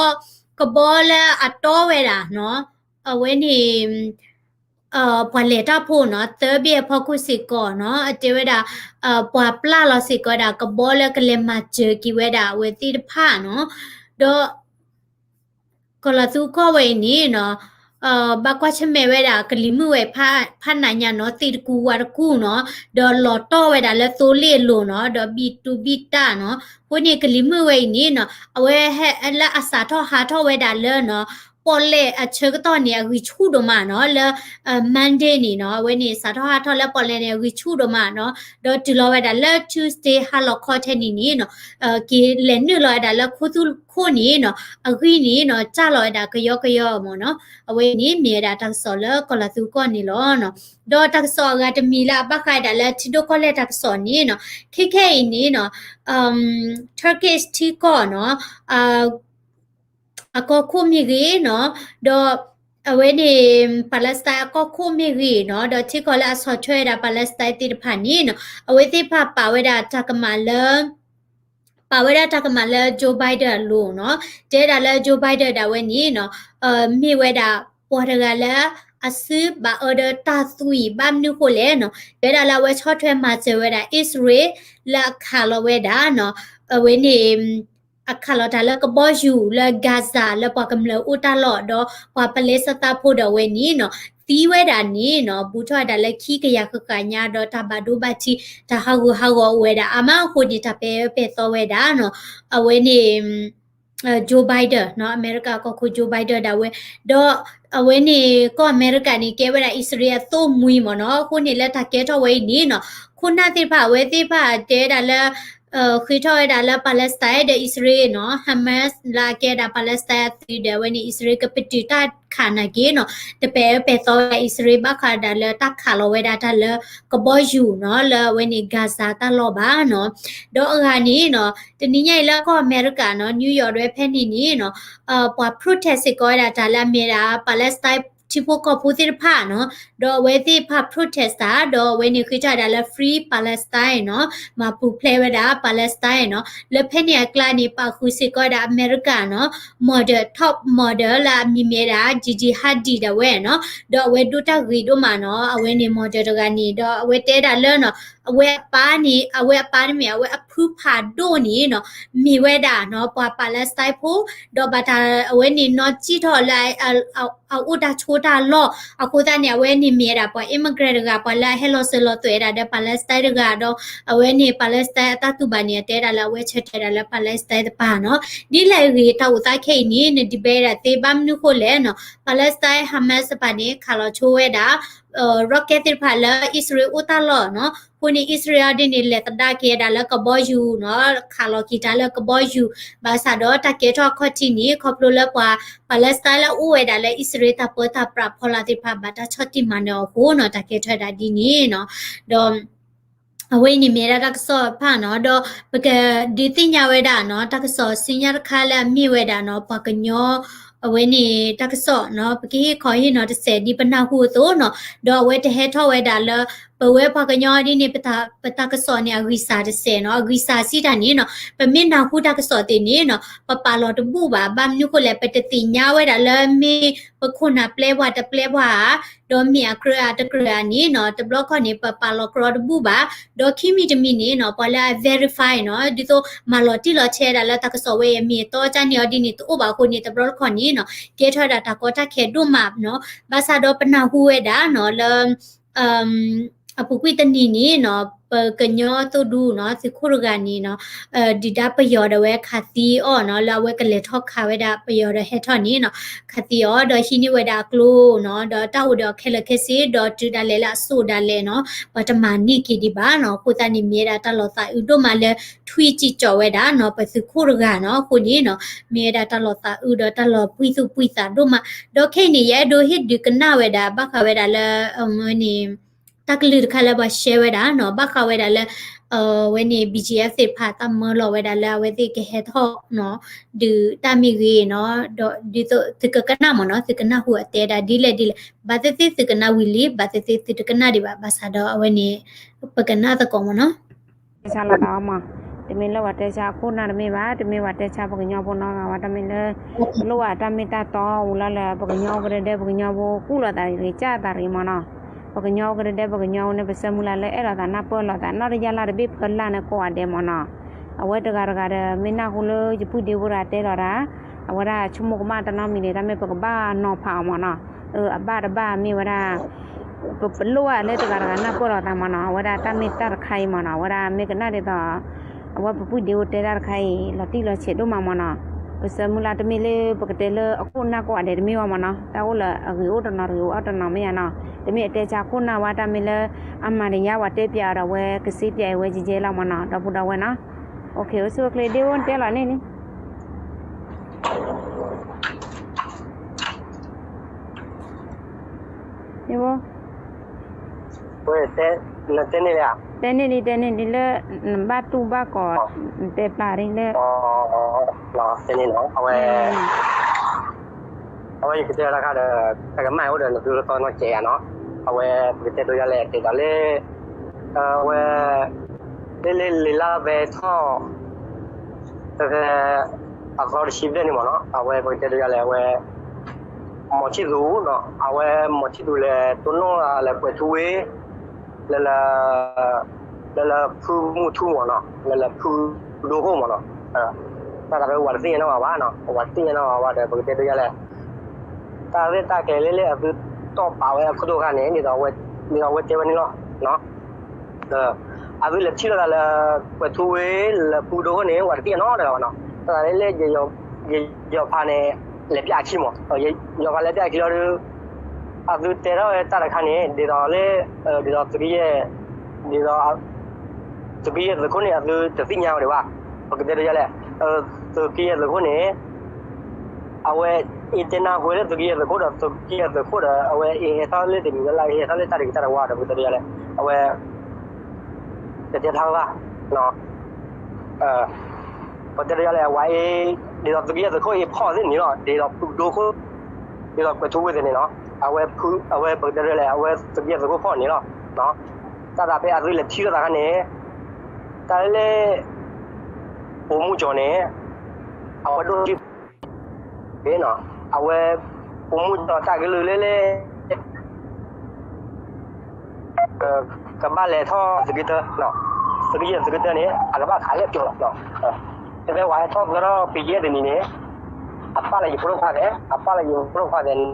ကဘီလၢအတီဝဲဒၣ်နီၤ, အဝဲန့ၣ် ပှၤလဲၤတၢ်ဖိနီၤ, သၢဘ့ၣ်အဖီခိၣ်စ့ၢ်ကီးနီၤ, အတဲဝဲဒၣ် ပှၤပျၢ်လီၤစ့ၢ်ကီးဝဲဒၣ် ကဘီလၢကလဲၤမၤစၢၤက့ၤဝဲဒၣ်အဝဲသ့ၣ်တဖၣ်နီၤ, ဒီး ကီၢ်လီၤသူကီၢ်ဝဲအံၤန့ၣ်နီၤ, ဘၣ်ကွၢ်ဆၢၣ်မဲာ်ဝဲဒၣ်ကလံၤမုၢ်ဝဲဖး, ဖးနးညါနီၤ, သ့ၣ်တကူဝးတကူနီၤ, ဒီးလီၤတီၢ်ဝဲဒၣ်လၢသိလ့ၣ်အလိၤနီၤ, ဒီးဘံၣ်တူဘံၣ်တၢ်နီၤ, အဃိန့ၣ်ကလံၤမုၢ်ဝဲအံၤန့ၣ်နီၤ, အဝဲလၢအစးထီၣ်ဟးထီၣ်ဝဲဒၣ်လၢနီၤ, ပီၣ်လဲၣ်အဆၢကတီၢ်န့ၣ် အဂံၢ်ဆူၣ်ဒိၣ်မးနီၤ, လၢ Monday န့ၣ်နီၤ, အဝဲန့ၣ်စးထီၣ်ဟးထီၣ်လၢပီၣ်လဲၣ်န့ၣ် အဂံၢ်ဆူၣ်ဒိၣ်မးနီၤ, ဒီးတုၤလီၤဝဲဒၣ်လၢ Tuesday ဟါလီၤခီထဲန့ၣ်န့ၣ်နီၤ, က့ၤလဲၤနုာ်လီၤဝဲဒၣ်လၢခိသူခိၣ်န့ၣ်နီၤ, အဂံၢ်န့ၣ်နီၤ, စၢ်လီၤဝဲဒၣ်ကယီကယီမ့ၢ်နီၤ, အဝဲန့ၣ်မ့ၢ်ဝဲဒၣ်တၢ်ကစီၣ်လၢကီၢ်လီၤသူကီၢ်န့ၣ်လီၤနီၤ, ဒီးတၢ်ကစီၣ်အဂၤတမံၤလၢအဘၣ်ဃးဝဲဒၣ်လၢထံဒိၣ်ကီၢ်လဲၢ်တၢ်ကစီၣ်န့ၣ်နီၤ, ခဲခဲအံၤန့ၣ်နီၤ, Turkish ထံကီၢ်နီၤ, အကီၢ်ခိၣ်မ့ၢ်ဂ့ၤနီၤ, ဒီးအဝဲန့ၣ် Palestine အကီၢ်ခိၣ်မ့ၢ်ဂ့ၤနီၤ, ဒီးထံကီၢ်လၢအဆီၣ်ထွဲဝဲဒၣ် Palestine သ့ၣ်တဖၣ်န့ၣ်နီၤ, အဝဲသ့ၣ်တဖၣ်ပာ်ဝဲဒၣ်တၢ်ကမၣ်လၢ ပာ်ဝဲဒၣ်တၢ်ကမၣ်လၢ Joe Biden အလိၤနီၤ, တဲဒၣ်လၢ Joe Biden ဒၣ်ဝဲန့ၣ်နီၤ, မ့ၢ်ဝဲဒၣ်ပှၤတဂၤလၢအစုဘၣ်အၢဒီးတၢ်သွံၣ်ဘၣ်မနုၤဃိလဲၣ်နီၤ, တဲဒၣ်လၢအဝဲဆီၣ်ထွဲမၤစၢၤဝဲဒၣ် အံၣ်စရ့လး လၢအခးလီၤဝဲဒၣ်နီၤ, အဝဲန့ၣ် အခးလီၤတၢ်လၢကဘီယူၤလၢ Gaza လၢပှၤကမျၢၢ်အိၣ်တၢ်လီၢ် ဒီးပှၤ Palestine ဖိဒီးအဝဲန့ၣ်နီၤ, သံဝဲဒၣ်န့ၣ်နီၤ, ဘူးထီၣ်ဝဲဒၣ်လၢခံကယၤဃၣ်ဃၣ်ညါ ဒီးတၢ်ဘၣ်ဒိဘၣ်ထံး တၢ်ဟးဂူာ်ဟးဂီၤအိၣ်ဝဲဒၣ်အါမးအဃိန့ၣ် တၢ်ပဲာ်အၢပဲာ်သီဝဲဒၣ်နီၤ, အဝဲန့ၣ် Joe Biden နီၤ, အမဲရကၤကီၢ်ခိၣ် Joe Biden ဒၣ်ဝဲ, ဒီးအဝဲန့ၣ်ကီၢ်အမဲရကၤန့ၣ် ကဲဝဲဒၣ်အံၣ်စရ့လးအသိၣ်မှံၤမ့ၢ်နီၤ, အဃိန့ၣ်လၢတၢ်ကဲထီၣ်ဝဲအံၤန့ၣ်နီၤ, ခိၣ်နၢ်သ့ၣ်တဖၣ်အဝဲသ့ၣ်တဖၣ်တဲဒၣ်လၢ ဃ့ထီၣ်ဝဲဒၣ်လၢ Palestine ဒီးအံၣ်စရ့လးနီၤ, Hamas လၢအကဲဒၣ် Palestine အသုးဒီးအဝဲန့ၣ် အံၣ်စရ့လးကပတုာ်တၢ်ခးနာ်က့နီၤ, တပဲာ်အၢပဲာ်သီဝဲဒၣ်အံၣ်စရ့လး ဘၣ်ဃးဒၣ်လၢတၢ်ခးလီၤဝဲဒၣ်တၢ်လၢကဘီယူၤနီၤ, လၢအဝဲန့ၣ် Gaza တၢ်လီၢ်ဘၣ်နီၤ, ဒီးအဂၤန့ၣ်နီၤ, တနံၤညါအံၤလၢကီၢ်အမဲရကၤနီၤ, New York ဒၣ်ဝဲဖဲန့ၣ်န့ၣ်နီၤ, ပှၤ protest စ့ၢ်ကီးဝဲဒၣ်တၢ်လၢအမ့ၢ်ဒၣ် Palestine ထံဖိကီၢ်ဖိသ့ၣ်တဖၣ်နီၤ, ဒီးအဝဲသ့ၣ်တဖၣ် protest တၢ်, ဒီးအဝဲန့ၣ်ဃ့ထီၣ်ဝဲဒၣ်လၢ Free Palestine နီၤ, မၤပူၤဖျဲးဝဲဒၣ် Palestine နီၤ, လၢဖဲန့ၣ်အကျါန့ၣ် ပာ်ဃုာ်စ့ၢ်ကီးဝဲဒၣ်အမဲရကၤနီၤ, model, top model လၢအမံၤမ့ၢ်ဝဲဒၣ် Gigi Hadid ဒၣ်ဝဲနီၤ, ဒီးအဝဲဒိၣ်တၢ်ဂ့ၤဒိၣ်မးနီၤ, အဝဲန့ၣ် model တဂၤန့ၣ်, ဒီးအဝဲတဲဒၣ်လၢနီၤ, အဝဲအပၢ်န့ၣ်, အဝဲအပၢ်တမ့ၢ် အဝဲအဖုဖးဒိၣ်န့ၣ်နီၤ, မ့ၢ်ဝဲဒၣ်နီၤ, ပှၤ Palestine ဖိ, ဒီးဘၣ်တၢ်အဝဲန့ၣ်နီၤစံၣ်ထီၣ်လၢ အအိၣ်တၢ်ဆိးတၢ်လီၢ်, အဃိသတးန့ၣ် အဝဲန့ၣ်မ့ၢ်ဝဲဒၣ်ပှၤ immigrant တဂၤ, ပှၤလၢအဟဲလီၤစၢၤလီၤသွဲၣ်ဝဲဒၣ်ဒီး Palestine တဂၤ, ဒီးအဝဲန့ၣ် Palestine အတၢ်တူၢ်ဘၣ်န့ၣ် အတဲဒၣ်လၢအဝဲဆၢတဲာ်ဒၣ်လၢ Palestine တပၤနီၤ, ဒ်လဲၣ်ဂ့ၤ တၢ်အိၣ်သးခဲအံၤန့ၣ် န debate ဒၣ်သ့ဘၣ်မနုၤဃိလဲၣ်နီၤ, Palestine Hamas တပၤန့ၣ် ခးလီၤဆိဝဲဒၣ် rocket သ့ၣ်တဖၣ်လၢအံၣ်စရ့လးအိၣ်တၢ်လီၢ်နီၤ, အဃိန့ၣ် အံၣ်စရ့လးဒ်န့ၣ် လဲၤသဒၣ်က့ၤဝဲဒၣ်လၢကဘီယူၤနီၤ, ခးလီၤက့ၤတၢ်လၢကဘီယူၤ, ဘၣ်ဆၣ်ဒီးတၢ်ကဲထီၣ်အခီၣ်ထံးန့ၣ် ခီဖျိလၢပှၤ Palestine လၢအအိၣ်ဝဲဒၣ်လၢအံၣ်စရ့လးတၢ်ပၢတၢ်ပြးဖီလာ်သ့ၣ်တဖၣ် ဘၣ်တၢ်ဆီၣ်တံၢ်မၤနၢၤအီၤအဃိနီၤ, တၢ်ကဲထီၣ်ဝဲဒၣ်ဒ်န့ၣ်နီၤ, ဒီး အဝဲအံၤန့ၣ်မ့ၢ်ဝဲဒၣ်တၢ်ကစီၣ်တဖၣ်နီၤ, ဒီးပကဒုးသ့ၣ်ညါဝဲဒၣ်နီၤ, တၢ်ကစီၣ်ဆူညါတခါလၢအမ့ၢ်ဝဲဒၣ်နီၤ, ပှၤကညီ အဝဲန့ၣ်တၢ်ကစီၣ်နီၤ, ပကဟ့ၣ်ခီဟ့ၣ်နီၤတစဲးဒ်ပနၢ်ဟူအသိးနီၤ, ဒီးအဝဲတဟဲထီၣ်ဝဲဒၣ်လၢ ပဝဲပှၤကညီဒ်န့ၣ် ပတၢ်ကစီၣ်န့ၣ် အဂံၢ်စၢ်တစဲးနီၤ, အဂံၢ်စၢ်စံးတၢ်န့ၣ်နီၤ, ပမ့ၢ်နၢ်ဟူတၢ်ကစီၣ်သ့ၣ်န့ၣ်နီၤ ပပာ်လီၤတဘူၣ်ဘၣ်. ဘၣ်မနုၤဃိလဲၣ် ပတသ့ၣ်ညါဝဲဒၣ်လၢမ့ၢ်ပခိၣ်နၢ်ပျဲပှၤတပျဲပှၤဧါ, ဒီးမ့ၢ်အကြၢးအတကြၢးဧါန့ၣ်နီၤ, တဘျီခီန့ၣ် ပပာ်လီၤကြီတဘူၣ်ဘၣ်. ဒီးခံမံၤတမံၤန့ၣ်နီၤ ပှၤလၢအ verify နီၤ, ဒ်သိးမၤလီၤတံၢ်လီၤဆဲးဒၣ်လၢတၢ်ကစီၣ်ဝဲအံၤအမ့ၢ်အတီကန့ၢ်အီၤဒ်န့ၣ် တအိၣ်ဘၣ်အဃိန့ၣ် တဘျီတခီၣ်န့ၣ်နီၤ ကဲထီၣ်ဝဲဒၣ်တၢ်ကီတၢ်ခဲဒိၣ်မးနီၤ. ဘၣ်ဆၣ်ဒီးပနၢ်ဟူဝဲဒၣ်နီၤ လၢ အပူၤကွံာ်တနံၤန့ၣ်နီၤ ပကညီသုးဒူနီၤ သုးခိၣ်တဂၤန့ၣ်နီၤ ဒုၣ်ဒါပယီၤဒီးဝဲခးသံအီၤနီၤ လၢအဝဲကလဲၤထီၣ်ခးဝဲဒၣ်ပယီၤဒီးဟဲထီၣ်န့ၣ်နီၤ ခးသံအီၤ ဒီးဟံးန့ၢ်ဝဲဒၣ်အကျိနီၤ ဒီးတၢ်အိၣ်ဒီးအီၤခဲလၢာ်ခဲဆ့ ဒီးတုၤဒၣ်လဲာ်လၢအစိၣ်ဒၣ်လဲာ်နီၤ ပှၤတမၤန့ၢ်က့ၤဒံးဘၣ်နီၤ. အဃိသတးန့ၣ် မ့ၢ်ဝဲဒၣ်တၢ်လီၤသးအုးဒိၣ်မးလၢ ထွံၣ်စံၣ်ကၠီၣ်ဝဲဒၣ်နီၤ ပသုးခိၣ်တဂၤနီၤ. အဃိန့ၣ်နီၤ မ့ၢ်ဝဲဒၣ်တၢ်လီၤသးအုးဒီးတၢ်လီၤပှံၢ်သူၣ်ပှံၢ်သးဒိၣ်မး ဒီးခဲအံၤန့ၣ် ယအဲၣ်ဒိးဟ့ၣ်ဒုးကနၣ်ဝဲဒၣ် ဘၣ်ဃးဝဲဒၣ်လၢ အဝဲန့ၣ် တၢ်ကလုၢ်တခါလၢပှၤ share ဝဲဒၣ်နီၤ ဘၣ်ဃးဝဲဒၣ်လၢ အဝဲန့ၣ် BGF သ့ၣ်တဖၣ်တၢ်မၢလီၤဝဲဒၣ်လၢအဝဲသ့ၣ်ကဟဲထီၣ်နီၤ ဒုးတၢ်မ့ၢ်ဂ့ၤနီၤ ဒီးဒ်သိးသုကကနၣ်မ့ၢ်နီၤ သုကနၢ်ဟူအတဲဒၣ်ဒ်လဲၣ်ဒ်လဲၣ် ဘၣ်သ့ၣ်သ့ၣ်သုကနၣ်ဝံၤလံ ဘၣ်သ့ၣ်သ့ၣ်သုတကနၣ်ဒံးဘၣ် ဘၣ်ဆၣ်ဒီးအဝဲန့ၣ် ပကနၣ်သကိးမ့ၢ်နီၤ တဲဆါလီၤသးအီၤမး, တမ့ၢ်လၢပှၤတဲဆါအခိၣ်နၢ်တမ့ၢ်ဘၣ်, တမ့ၢ်ပှၤတဲဆါပှၤကညီဖိနီတဂၤဘၣ်, တမ့ၢ်လၢ လိၣ်ဘၣ်တၢ်မ့ၢ်တၢ်တီ ဝံၤလီၤလၢပှၤကညီအိၣ်ကရၢဒဲး ပှၤကညီဖိကူၣ်လိာ်သးတဂ့ၤ ကၢ်သးတဂ့ၤမ့ၢ်နီၤ, ပှၤကညီအိၣ်ကရၢဒဲးပှၤကညီဖိန့ၣ် ပဆၢမုၢ်လၢ်လၢအဲၣ်လီၤသးနၢ်ပၢၢ်လိာ်သး နီၢ်တယၢ်လၢ်တဘ့ၣ်ဖၢလၢ်န့ၣ်ကိးဂၤဒဲးမ့ၢ်နီၤ, အဝဲတဂၤတဂၤဒီး မ့ၢ်နၢ်ဟူလၢယပုၢ်ဒ့ဖိတဂၤတဲလီၤတၢ်, အဝဲဒၣ်ဆိကမိၣ်ကမၣ်တနီတမံၤန့ၣ် တၢ်မ့ၢ်ပကဘၣ်နီၤဖးအီၤမ့ၢ်နီၤ, အဘၣ်တဘၣ်မ့ၢ်ဝဲဒၣ် ပလိၣ်ဘၣ်လၢတဂၤတဂၤနၢ်ပၢၢ်လိာ်သးမ့ၢ်နီၤ, အဝဲဒၣ်တၢ်မ့ၢ်တၢ်တခါအံၤမ့ၢ်နီၤ, အဝဲဒၣ်မ့ၢ်ကနၣ်ဒ်သိး အဝဲပပုၢ်ဒ့ဖိတဲတၢ်တခါအံၤ လီၤတံၢ်လီၤဆဲးဒိၣ်မးမ့ၢ်နီၤ, ပဆၢမုၢ်လၢ်တမ့ၢ်လၢပကတဲလၢအခိၣ်နၢ်ကိးဂၤဒဲးတမ့ၢ်ဘၣ်မ့ၢ်နီၤ, တၢ်အိၣ်လၢအဂ့ၤအိၣ်တနီၤတဂ့ၤအိၣ်အီၣ်တနီၤမ့ၢ်ဧါနီၤ, တမ့ၢ်အတဲဆါခိၣ်နၢ်ဝဲတၢ်မ့ၢ်လၢ အမၤတယါပှၤတဲပၠးအီၤဒီးဝဲကစ့ပၠးအီၤဝဲယဲယဲလီၤမ့ၢ်နီၤ, ဒီပုၢ်ဒီဝဲၢ်နီၤ, အိၣ်ဆူၣ်အိၣ်ချ့ဒ့အိၣ်တဲလီၤန့ၣ်န့ၣ် ဝဲတဲ, နတဲန့ၢ်လံဧါ, တဲန့ၢ်လံ တဲန့ၢ်လံလၢ နဘၣ်တူၢ်ဘၣ်ကီး နတဲပျးဒ်လၢ, တဲန့ၣ်နီၤ, အဝဲ, အဝဲယကတဲတၢ်တခါဒီး တၢ်ကမၣ်အိၣ်ဒီးနသုလၢသီနီၢ်ကဲးဧါနီၤ, အဝဲပကတဲဒိးယၤလဲၣ်တဲဒၣ်လၢ, အဝဲ, လၢလၢလံာ်လါဖဲထီၣ် ဖဲဖဲ အသီတဆံဘျဲၣ်န့ၣ်မ့ၢ်နီၤ, အဝဲပကတဲဒိးယၤလဲၣ် အဝဲ မီၤထံၣ်သူနီၤ, အဝဲမီၤထံၣ်သူလဲၤတိၢ်နီၣ်လဲၤကွဲးထူဝ့ လၢလၢ, လၢလၢဖုမုၢ်ထူမ့ၢ်နီၤ, လၢလၢဖုဒိခိၣ်မ့ၢ်နီၤ, တၢ်သးဝဲပှၤတသ့ၣ်ညါနီၣ်ဘၣ်ဘၣ်နီၤ, ပှၤတသ့ၣ်ညါနီၣ်ဘၣ်ဘၣ်ဒီး ပကတဲဒိးယၤလဲၣ်, တၢ်ရဲၣ်တၢ်ကျဲၤလၢလၢအသုတီၢ်ပာ်ဝဲအခိၣ်ဒိၣ်ခါန့ၣ် ဒ်သိး, ဒ်သိးအဝဲတဲဝဲန့ၣ်လီၤ. အသုလဲၤထံၣ်လိာ်သးလၢ ကွဲးထူဝ့ လၢဖုဒိခိၣ်န့ၣ် ပှၤတသ့ၣ်ညါနီတဂၤဘၣ်နီၤ, တၢ်သးလၢလၢ ယယီၤဖးန့ၣ် လဲၤပျးအခံမး, ယယီၤဖးလဲၤပျးအခံလီၤဒီး, အသုတဲထီၣ်ဝဲတၢ်တခါန့ၣ် ဒ်သိးလၢ, ဒ်သိးသုးကယဲၢ်, ဒ်သိး, သုးကယဲၢ်သုးခိၣ်န့ၣ် အသုတသ့ၣ်ညါဝဲဒံးဘၣ်, ပကတဲဒိးယၤလဲၣ်, သုးကယဲၢ်သုးခိၣ်န့ၣ် အဝဲအ့ၣ်တဲနၢ်ဟူလၢသုးကယဲၢ်သုးခိၣ်ဒီး သုးကယဲၢ်သုးခိၣ်ဒီး အဝဲအ့ၣ်ဟဲထီၣ်လၢတနံၤလၢ်လၢ် အ့ၣ်ဟဲထီၣ်လၢတၢ်တဂ့ၤတၢ်တဝါဒီး ပကတဲဒိးယၤလဲၣ်, အဝဲ ပတဲဖျါဘၣ်, ပတဲဒိးယၤလဲၣ် အဝဲအ့ၣ်, ဒ်သိးသုးကယဲၢ်သုးခိၣ်အ့ၣ်ဖီၣ်သ့ၣ်န့ၣ်လီၤ, ဒ်သိးဖုဒိခိၣ်, ဒ်သိးကွဲးထူဝ့သ့ၣ်န့ၣ်လီၤ, အဝဲ, အဝဲပတဲဒိးယၤလဲၣ် အဝဲသုးကယဲၢ်သုးခိၣ်ဖီၣ်န့ၣ်လီၤ, တၢ်သးဖဲအသုလဲၤထံၣ်လိာ်သးခါန့ၣ်, တၢ်လၢ ပိာ်မုၣ်ကၠီၤန့ၣ်, အဝဲဒိၣ်ထံ အဝဲ, ပိာ်မုၣ်ကၠီၤတၢ်ကလုၢ်လၢလၢ ကဘၣ်လဲၤထီၣ်သုးက့တၢ, သုးက့ယဲၢ်သုးက့တၢန့ၣ် အကဘၣ်ခးလၢကၠီၤလီၤ, တဲဖဲဝဲဟဲထီၣ်သၢထီၣ်ပယဲၢ်တနံၤန့ၣ်, အပာ်လီၤယဖိဒိၣ်ခွါသဲး, အပာ်လီၤယဖိဒိၣ်ခွါသဲး လၢ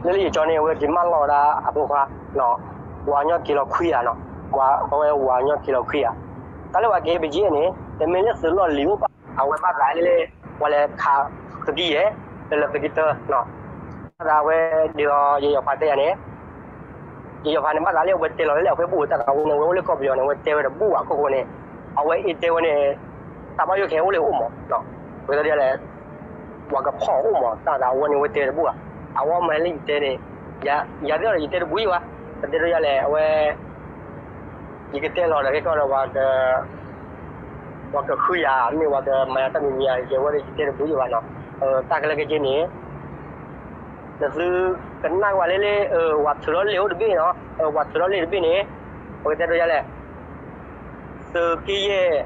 လၢယကၠီၤန့ၣ် အဝဲက့ၤမၢလီၤဝဲဒၣ်အဖိခွါ, ဝၤညီက့ၤလီၤခွံဧါနီၤ, အဝဲဝၤညီက့ၤလီၤခွံဧါ, တၢ်လၢပှၤက့ၤပယဲၢ်န့ၣ် တမ့ၢ်လၢသုးလီၢ်လံၤအိၣ်ဘၣ်, အဝဲဘၣ်သးလၢ ပှၤလဲၤခးသုးက့ယဲၢ်, လၢလၢသုးက့တၢ, ဘၣ်သးဝဲဒ်သိးယယီၤဖးတဲယၤန့ၣ်, ယယီၤဖးန့ၣ် ဘၣ်သးလၢအဝဲတဲလီၤလၢအဖဲဘူၣ်တၢ်သးဝဲန့ၣ် ဝဲအိၣ်လၢကီၢ်ပယီၤန့ၣ် အဝဲတဲဝဲတဘူၣ်ဘၣ်အခိၣ်ဃိန့ၣ်, အဝဲအ့ၣ်တဲဝဲန့ၣ် တၢ်ဘၣ်ယိၣ်ခဲအံၤအိၣ်လၢအအိၣ်မး, ပတဲဒ်လဲၣ် ပှၤကဖီၣ်အိၣ်မး တၢ်သးဝဲန့ၣ် အဝဲတဲတဘူၣ်ဘၣ်, အဝဲမၤလၢယတဲန့ၣ်, ယၤသ့ၣ်ဒီးယတဲတဘူၣ်ယံၤဘၣ်, ပတဲဒ်လဲၣ် အဝဲ ယကတဲလီၤဒီးခဲကီၢ်ဒီးပှၤက, ပှၤကဃုယၤ မ့ၢ်ပှၤကမၤယၤတၢ်မံၤမံၤဧါ ယဝဲဒီးယတဲတဘူၣ်ယံၤဘၣ်နီၤ, တၢ်ခဲလၢာ်ခဲဆ့န့ၣ်, နသု ကနၣ်ဝဲလၢလၢ ဝၤထုးထီၣ်လ့ၣ်အိၣ်တဘ့ၣ်နီၤ, ဝၤထုးထီၣ်လ့ၣ်တဘ့ၣ်န့ၣ် ပကတဲဒိးယၤလဲၣ်, သုးက့ယဲၢ်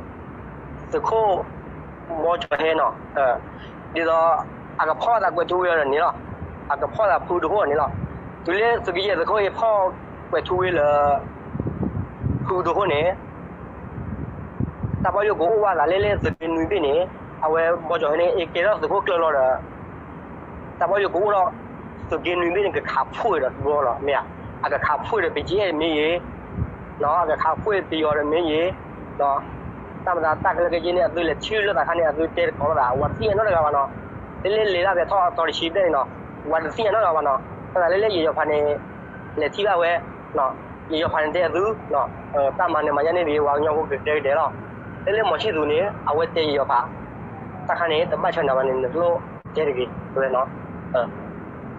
သုးခိၣ် ဘီကၠီၤဟဲနီၤ, ဒ်သိး အကဖီၣ်သးကွဲးထူဝ့အီၤန့ၣ်လီၤ, အကဖီၣ်သးဖုဒိၣ်ဟိၣ်န့ၣ်လီၤ. တုၤလၢသုးက့ယဲၢ်သုးခိၣ်အံၤဖီၣ်ကွဲးထူဝ့လၢ ဖုဒိၣ်ဟိၣ်န့ၣ် တၢ်ဘၣ်ယိၣ်ကအိၣ်ဘၣ်သးလၢလၢသုးက့နွံဘ့ၣ်န့ၣ် အဝဲဘီကၠီၤဟဲန့ၣ် အကဲထီၣ်သုးခိၣ်ကျၢၢ်လီၤဒီး တၢ်ဘၣ်ယိၣ်ကအိၣ်ဒီး သုးက့နွံဘ့ၣ်န့ၣ် ကခးဖှိၣ်ဒီးတဘျီလီၤ မ့ၢ်ဧါ, အကခးဖှိၣ်ဒီးပကဲမ့ၢ်ဂ့ၤ, အကခးဖှိၣ်ပယီၤဒီးမ့ၢ်ဂ့ၤ, တၢ်မတၤတၢ်ခဲလၢာ်ခဲဆ့န့ၣ် အသုလဲၤထံၣ်လၢသးခါန့ၣ် အသုတဲတကိးလိာ်သး ဝၤတသ့ၣ်ညါနီတဂၤဘၣ်နီၤ, လၢလၢလဲၤဒၣ်ဖဲထီၣ်အသီတဆံဘျဲၣ်န့ၣ်နီၤ ဝၤတသ့ၣ်ညါနီတဂၤဘၣ်နီၤ, တၢ်သးလၢလၢယယီၤဖးန့ၣ် လဲၤထံၣ်ဘၣ်ဝဲ ယယီၤဖးန့ၣ်တဲအသု တၢ်မၤန့ၣ်မၤယါန့ၣ်ဒ် ဝၤကညီဖိကကဲကတဲာ်လီၤ, လၢလၢမီၤဆံၣ်သူန့ၣ် အဝဲတဲယယီၤဖး တၢ်ခါန့ၣ် တဘၣ်ဆၢနၤဘၣ်န့ၣ် နတလိၣ်တဲတဂ့ၤ တဲဝဲနီၤ,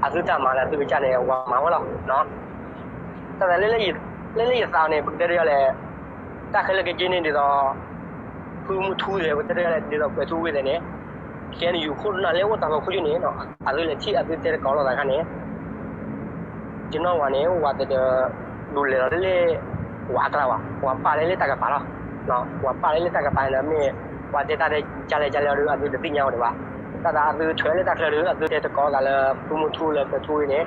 အသုတၢ်မၤလၢအသုကစၢ်န့ၣ် ဝၤမၤဝဲလီၤ, တၢ်သးလၢ လၢလၢယသးန့ၣ် ပကတဲဒိးယၤလဲၣ်, တၢ်ခဲလၢာ်ခဲဆ့န့ၣ်ဒ်သိး ဖုမုၢ်ထူသ့ၣ် ပကတဲဒိးယၤလဲၣ် ဒ်သိးကွဲးထူဝ့သ့ၣ်န့ၣ် ကဲန့ၣ်ယူၤခိၣ်နၢ်လၢအိၣ်တၢ်ဖီခိၣ်ယိၣ်န့ၣ် အသုလဲၤထံၣ်အသုတဲတကိးလိာ်သးခါန့ၣ် ယနီၢ်ဝၤန့ၣ် ဝၤတဒုးလဲၤလီၤလၢလၢ ဝၤအကျါဘၣ် ဝၤပၢ်လၢလၢတၢ်ကပၤလီၤ, ဝၤပၢ်လၢလၢတၢ်ကပၤန့ၣ်မ့ၢ် ပှၤတဲတၢ်တဲကလဲၣ်ကလဲၣ်အီၤဒီး အသုတသ့ၣ်ညါအီၤဒံးဘၣ်, တၢ်သးအသုထွဲလၢတၢ်ချၢဒီး အသုတဲတကိးသးလၢဖုမုၢ်ထူလၢကွဲးထူဝ့န့ၣ်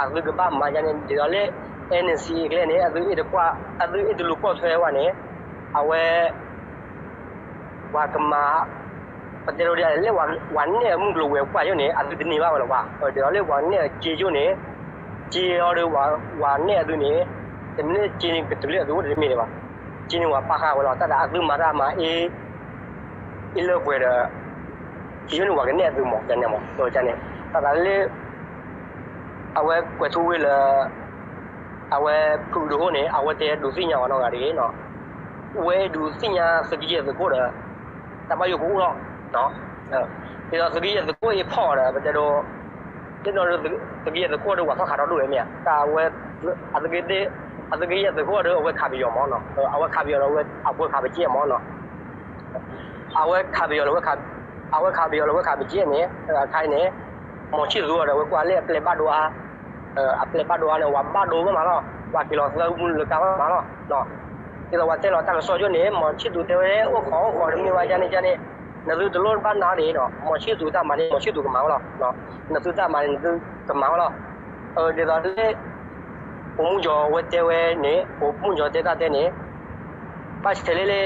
အသုကဘၣ်မၤယါန့ၣ် ဒ်သိးလၢ NCA ကျဲန့ၣ် အသုအ့ၣ်တကွၢ် အသုအ့ၣ်တလူၤကွၢ်ထွဲဝဲန့ၣ် အဝဲ ပှၤကမၤ ပတဲဒိးယၤလဲၣ် လၢပှၤနဲၣ်အမုၢ်ကျိၤဝဲၤကွာ်ယိၣ်န့ၣ် အသုတန့ၢ်ဘၣ်ဝဲလၢၤဘၣ်, ဒ်သိးလၢပှၤနဲၣ်အစ့ယိၣ်န့ၣ် စ့အီၤဒီးပှၤနဲၣ်အသုန့ၣ် တမ့ၢ်စ့န့ၣ်ကတုၤလၢအသုအိၣ်တမ့ၢ်ဒံးဘၣ်, စ့န့ၣ်ပှၤပာ်ဃာ်ဝဲလီၤ တၢ်သးအသုမၤတၢ်မၤအ့ အ့လၢပှဲၤဒီး ယိၣ်န့ၣ်ပှၤကနဲၣ်အသုမး န့ၣ်မး န့ၣ် တၢ်သးလၢ အဝဲကွဲးထူဝ့လၢ အဝဲဖုဒိၣ်ဟိၣ်န့ၣ် အဝဲတဲဒုးသ့ၣ်ညါအီၤနီတဂၤတဂ့ၤနီၤ, ဝဲဒုးသ့ၣ်ညါသုးက့ယဲၢ်သုးခိၣ်ဒီး တၢ်ဘၣ်ယိၣ်ကအိၣ်လီၤ, ဒ်သိးသုးက့ယဲၢ်သုးခိၣ်အ့ၣ်ဖီၣ်အီၤဒီး ပတဲဒိး လၢနီၤ သုးက့ယဲၢ်သုးခိၣ်ဒီးပှၤထီၣ်ခးထီၣ်ဒိၣ်ဝဲမ့ၢ်ဧါ, တၢ်ဝဲ အသုးက့ယဲၢ်သုးခိၣ်ဒီး အဝဲခးပယီၤမးနီၤ, အဝဲခးပယီၤဒီး အဝဲအဖိခးပကဲမးနီၤ အဝဲခးပယီၤလၢဝဲခး အဝဲခးပယီၤလၢဝဲခးပကဲန့ၣ် အခါအံၤန့ၣ် မီၤဆံၣ်သူအီၤဒီး အဝဲကွၢ်လၢအပျဲၢ်ဘၣ်ဒိအါ, အပျဲၢ်ဘၣ်ဒိအါန့ၣ် ဝဲဘၣ်ဒိဝဲမးလီၤ, ဝဲက့ၤလီၤသၢမူလၢကါဝဲမးလီၤ, ဒ်သိးဝဲတဲလီၤတၢ်ကစီၣ်ယိၣ်န့ၣ် မီၤဆံၣ်သူတဲဝဲ အိၣ်ခိးအိၣ်ခိးတမ့ၢ်ဝဲဒ်န့ၣ်ဒ်န့ၣ်, နသုတလိၣ်ဘၣ်နာ်ဒ်နီၤ, မီၤဆံၣ်သူတၢ်မၤန့ၣ် မီၤဆံၣ်သူကမၤဝဲလီၤ, နသုတၢ်မၤန့ၣ် နသုကမၤဝဲလီၤ, ဒ်သိးလၢ ပိာ်မုၣ်ကၠီဝဲတဲဝဲန့ၣ် ပိာ်မုၣ်ကၠီတဲတၢ်တဲန့ၣ် ဘၣ်ဆဲးလၢလၢ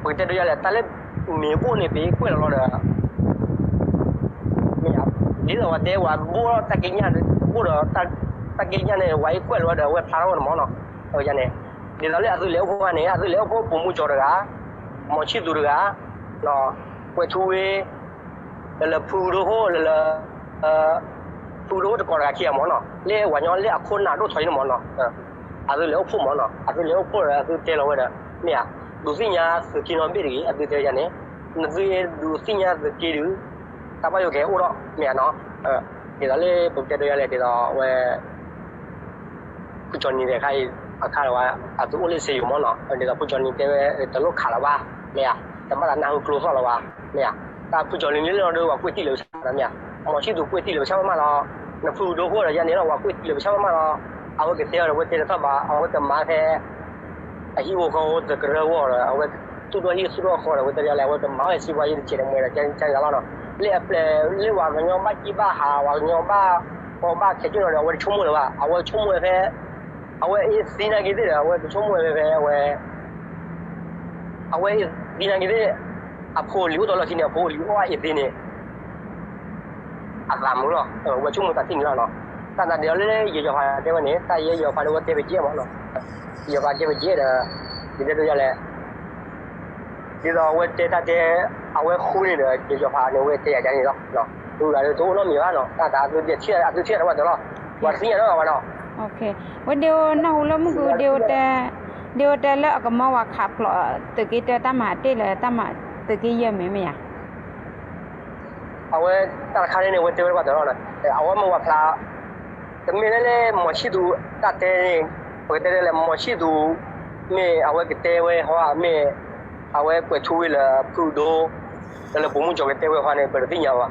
ပကတဲဒိးယၤလဲၣ် တၢ်လၢမ့ၢ်ဘိၣ်န့ၣ် ပကွဲးလီၤလီၤဒီး မ့ၢ် ဒ်သိးဝဲတဲဝဲ ဘိၣ်တၢ်က့ညၣ် ဘိၣ်ဒီး တၢ်က့ညၣ်န့ၣ် ဝဲအကွဲးလီၤဒီး အဝဲဖျါထီၣ်ဝဲန့ၣ်မးနီၤ, န့ၣ် ဒ်သိးလၢအသုလဲၤအိၣ်ဖှိၣ်န့ၣ် အသုလဲၤအိၣ်ဖှိၣ်ပိာ်မုၣ်ကၠီတဂၤ မီၤဆံၣ်သူတဂၤ ကွဲးထူဝ့ လၢလၢဖုဒိၣ်ဟိၣ်လၢလၢ ဖုဒိၣ်ဟိၣ်တကိးတဂၤခံဂၤမးနီၤ, လၢပှၤကညီလၢအခိၣ်နၢ်ဒိၣ်ထီၣ်အံၤန့ၣ်မးနီၤ, အသုလဲၤအိၣ်ဖှိၣ်မးနီၤ, အသုလဲၤအိၣ်ဖှိၣ်ဒီး အသုတဲလီၤဝဲဒီး မ့ၢ်ဧါ, ဒုးသ့ၣ်ညါသုးက့နီတဘ့ၣ်တဂ့ၤ အသုတဲယၤန့ၣ်, နသုဒုးသ့ၣ်ညါသုးက့ဒုး တၢ်ဘၣ်ယိၣ်ကဲအိၣ်ဒီး မ့ၢ်ဧါနီၤ, ဒ်သိးလၢပကတဲဒိးယၤလဲၣ် ဒ်သိးဝဲ ဖုကၠီနံၤတခါအံၤ အခါလီၤဝဲ အသုအိၣ်လၢစ့ယိၤမးနီၤ, ဒ်သိးဖုကၠီနံၤတဲဝဲ တလိၣ်ခးလီၤဘၣ်, မ့ၢ်ဧါ, တဘၣ်သးနၢ်ဟူကျိသီၣ်လီၤဘၣ်, မ့ၢ်ဧါ, တၢ်ဖုကၠီနံၤလၢလီၤဒီး ပှၤကွၢ်တံၢ်လၢပဆၣ်မးနီၤ, မီၤဆံၣ်သူကွၢ်တံၢ်လၢပဆၣ်မးမးလီၤ, နဖုဒိၣ်ဟိၣ်ဒီးယၤန့ၣ်လီၤ ပှၤကွၢ်တံၢ်လၢပဆၣ်မးမးလီၤ, အဝဲကတဲအီၤဒီး အဝဲတဲတထီၣ်ဘၣ် အဝဲကမၤဖဲ အဟံၣ်ဖိဃီဖိတကရၢဂီၢ်ဒီး အဝဲသူၣ်ထီၣ်ဟံၣ်သူၣ်ထီၣ်ဃီဒီး အဝဲတဲဒ်လဲၣ် အဝဲကမၤအီၣ်စံးပှၤယံၤတစဲးတမှဲဒီး ကန့ၣ်လီၤနီၤ, လၢအပျဲၢ်လၢပှၤကညီဘၣ်ကံၣ်ဘၣ်ဟး ပှၤကညီဘၣ်ကီဘၣ်ခဲကၠိၣ်နီၤဒီး အဝဲတဆိကမိၣ်လၢၤဘၣ် အဝဲဆိကမိၣ်ဝဲဖဲ အဝဲအ့ၣ်သံနာ်က့သ့ၣ်ဒီး အဝဲကဆိကမိၣ်ဝဲဖဲအဝဲ အဝဲအ့ၣ်သံနာ်က့သ့ၣ် အဖိလံၤအိၣ်တ့ၢ်လီၢ်ခံန့ၣ် အဖိလံၤအိၣ်အ့ၣ်သံန့ၣ် အသးမုာ်လီၤ, ဝဲဆိကမိၣ်သးသ့န့ၣ်လီၤနီၤ, တၢ်သးဒ်အီၤလၢယယီၤဖးတဲဝဲန့ၣ် တၢ်ယဲယီၤဖးဒီးဝဲတဲပကဲမးနီၤ, ယယီၤဖးတဲပကဲဒီး ယတဲဒိးယၤလဲၣ် ဒ်သိးအဝဲတဲတၢ်တဲ အဝဲဃုန့ၣ်ဒီး ယယီၤဖးန့ၣ် အဝဲတဲယၤဒ်န့ၣ်လီၤ, ဃုဂၤဒီးတအိၣ်နီတမံၤဘၣ်နီၤ, တၢ်သးအသုဒ်ထံၣ် အသုထံၣ်တၢ်ဘၣ်တဲလီၤ, ပှၤတသ့ၣ်ညါနီတဂၤဘၣ်နီၤ, ဝဲဒ်အိၣ်နၢ်ဟူလၢမုၢ်က ဒ်အိၣ်တဲလၢအကမၢဝဲခးဖျိး သုးက့တၢတၢ်မၤတ့ၢ်လၢတၢ်မၤ သုးက့ယဲၢ်မ့ၢ်မ့ၢ်ဧါ အဝဲတၢ်တခါန့ၣ်န့ၣ် အဝဲတဲဝဲတဘၣ်တၢ်လီၤ, အဝဲမ့ၢ်ဝဲဖျါ တမ့ၢ်လၢလၢမီၤဆံၣ်သူတၢ်တဲန့ၣ် ပကတဲဒ်လဲၣ် မီၤဆံၣ်သူ မ့ၢ်အဝဲကတဲဝဲဟီဧါ မ့ၢ် အဝဲကွဲးထူဝ့လၢဖုဒိၣ် လၢလၢပိာ်မုၣ်ကၠီကတဲဝဲဟီန့ၣ် ပတသ့ၣ်ညါဘၣ်,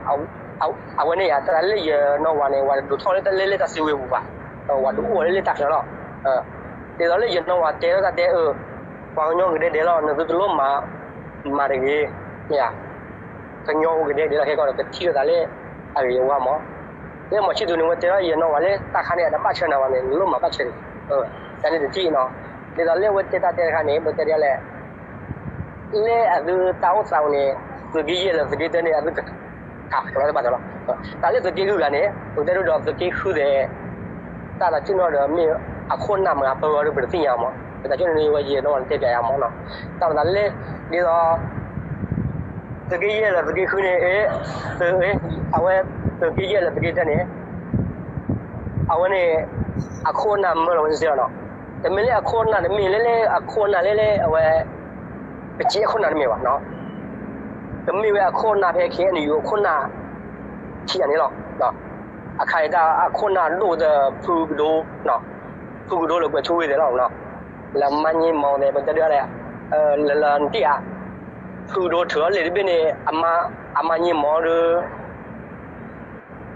အဝဲန့ၣ်ယၤ တၢ်လၢယနီၢ်ဝၤန့ၣ် ဝၤတဒိးထီၣ်လၢတၢ်လၢလၢတၢ်စုဝ့ၤပူၤဘၣ်, ဝၤဒိးအိၣ်လၢလၢတၢ်ချၢလီၤ. ဒ်သိးလၢယနီၢ်ဝၤတဲထီၣ်တၢ်တဲအၢ, ပှၤကညီကဒဲဒဲးလီၤ နသုတလိၣ်မၤ, မၤတဂ့ၤ, မ့ၢ်ဧါ, ကညီဖိကဒဲဒဲးလီၤ ခဲကီၢ်ဒီး ကထံၣ်လိာ်သးလၢအဂ့ၤအဝါမး, လၢမီၤဆံၣ်သူးန့ၣ် ဝဲတဲထီၣ်ယနီၢ်ဝၤလၢတၢ်ခါန့ၣ် အတဘၣ်ဆၢနၤဝၤန့ၣ် နလိၣ်မၤဘၣ်ဆၢတဂ့ၤ, တၢ်န့ၣ်တထံၣ်နီၤ, ဒ်သိးလၢဝဲတဲတၢ်တဲတခါန့ၣ် ပတဲဒ်လဲၣ် လၢအသုတၢ်အိၣ်သးအီၤန့ၣ် သုးက့ယဲၢ်လၢသုးက့တၢန့ၣ် အသု ကးလီၤတဘၣ်တလီၤ, တၢ်လၢသုးက့ဃုဂၤန့ၣ် ပကတဲဒိဒီးသုးက့ဃုသဲး, တၢ်သးကၠိၣ်နီၣ်ဒီးမ့ၢ်အခိၣ်နၢ်မၤပၢဝဲဒီး ပတသ့ၣ်ညါမး, ပတၢ်ကၠိၣ်န့ၣ်ဝဲယဲၢ်နီၣ်ဝၤန့ၣ်တဲပျးယၤမးနီၤ, တၢ်မၤသးလၢ ဒ်သိး သုးက့ယဲၢ်လၢသုးက့ဃုန့ၣ် အဝဲ သုးက့ယဲၢ်လၢသုးက့တၢန့ၣ် အဝဲန့ၣ် အခိၣ်အနၢ်မၢလီၤဝဲစ့ၢ်ကီးနီၤ, တမ့ၢ်လၢအခိၣ်အနၢ်တမ့ၢ်လၢလၢအခိၣ်အနၢ်လၢလၢအဝဲ ပကဲအခိၣ်နၢ်တမ့ၢ်ဘၣ်နီၤ, ကမ့ၢ်ဝဲအခိၣ်အနၢ်ဖဲ ခ့ၣ်အဲၣ်ယူၣ် အခိၣ်အနၢ် ထံၣ်ယၤန့ၣ်လီၤ, အခါအံၤတၢ်အခိၣ်အနၢ်ဒိၣ်ဒီးဖုကဒိ, ဖုကဒိလၢကွဲးထူဝ့ၢ်သဲးလီၤ, လၢမါည့မီၤသဲး ပတဲဒ်လဲၣ်, လၢလၢနတ့ၢ်ဧါ, ဖုကဒိထုးအီၤလံာ်တဘ့ၣ်န့ၣ် အမါည့မီၤဒီး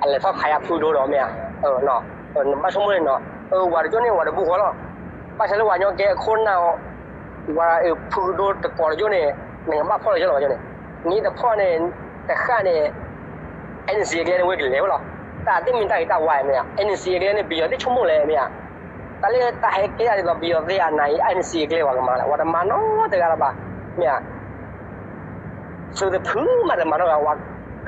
အလဲၤထီၣ်ခးယၤဖုကဒိဒီးမ့ၢ်ဧါ, နဘၣ်ဆိကမိၣ်န့ၣ်နီၤ, ဝၤတကၠိၣ်န့ၣ် ဝၤတဘူၣ်ဃီလီၤ, ဘၣ်ဆၣ်လၢဝၤညီကဲအခိၣ်နၢ် ဝၤဖုကဒိတကိးတကၠိၣ်န့ၣ် နကဘၣ်ဖီၣ်လီၤကၠိၣ်လီၤဝဲန့ၣ်, နတဖီၣ်န့ၣ် တဃၣ်န့ၣ် အဲၣ်နံၣ်စံအကျဲန့ၣ် ဝဲကလဲၤဝဲလီၤ, တၢ်သ့ၣ်မ့ၢ်တၢ်ဂ့ၤတၢ်ဝါမ့ၢ်ဧါ, အဲၣ်နံၣ်စံအကျဲန့ၣ် ပယီၤသ့ၣ်ဆိကမိၣ်လဲၣ်မ့ၢ်ဧါ, တၢ်လၢတၢ်ဟဲကဲဒ်သိးပယီၤသ့ၣ်အနၤအံၤ အဲၣ်နံၣ်စံအကျဲပှၤကမၤလဲၣ်, ပှၤတမၤနီတဂၤလၢၤဘၣ်, မ့ၢ်ဧါ သုးတဖုမးတမၤနီတဂၤ, ဝၤ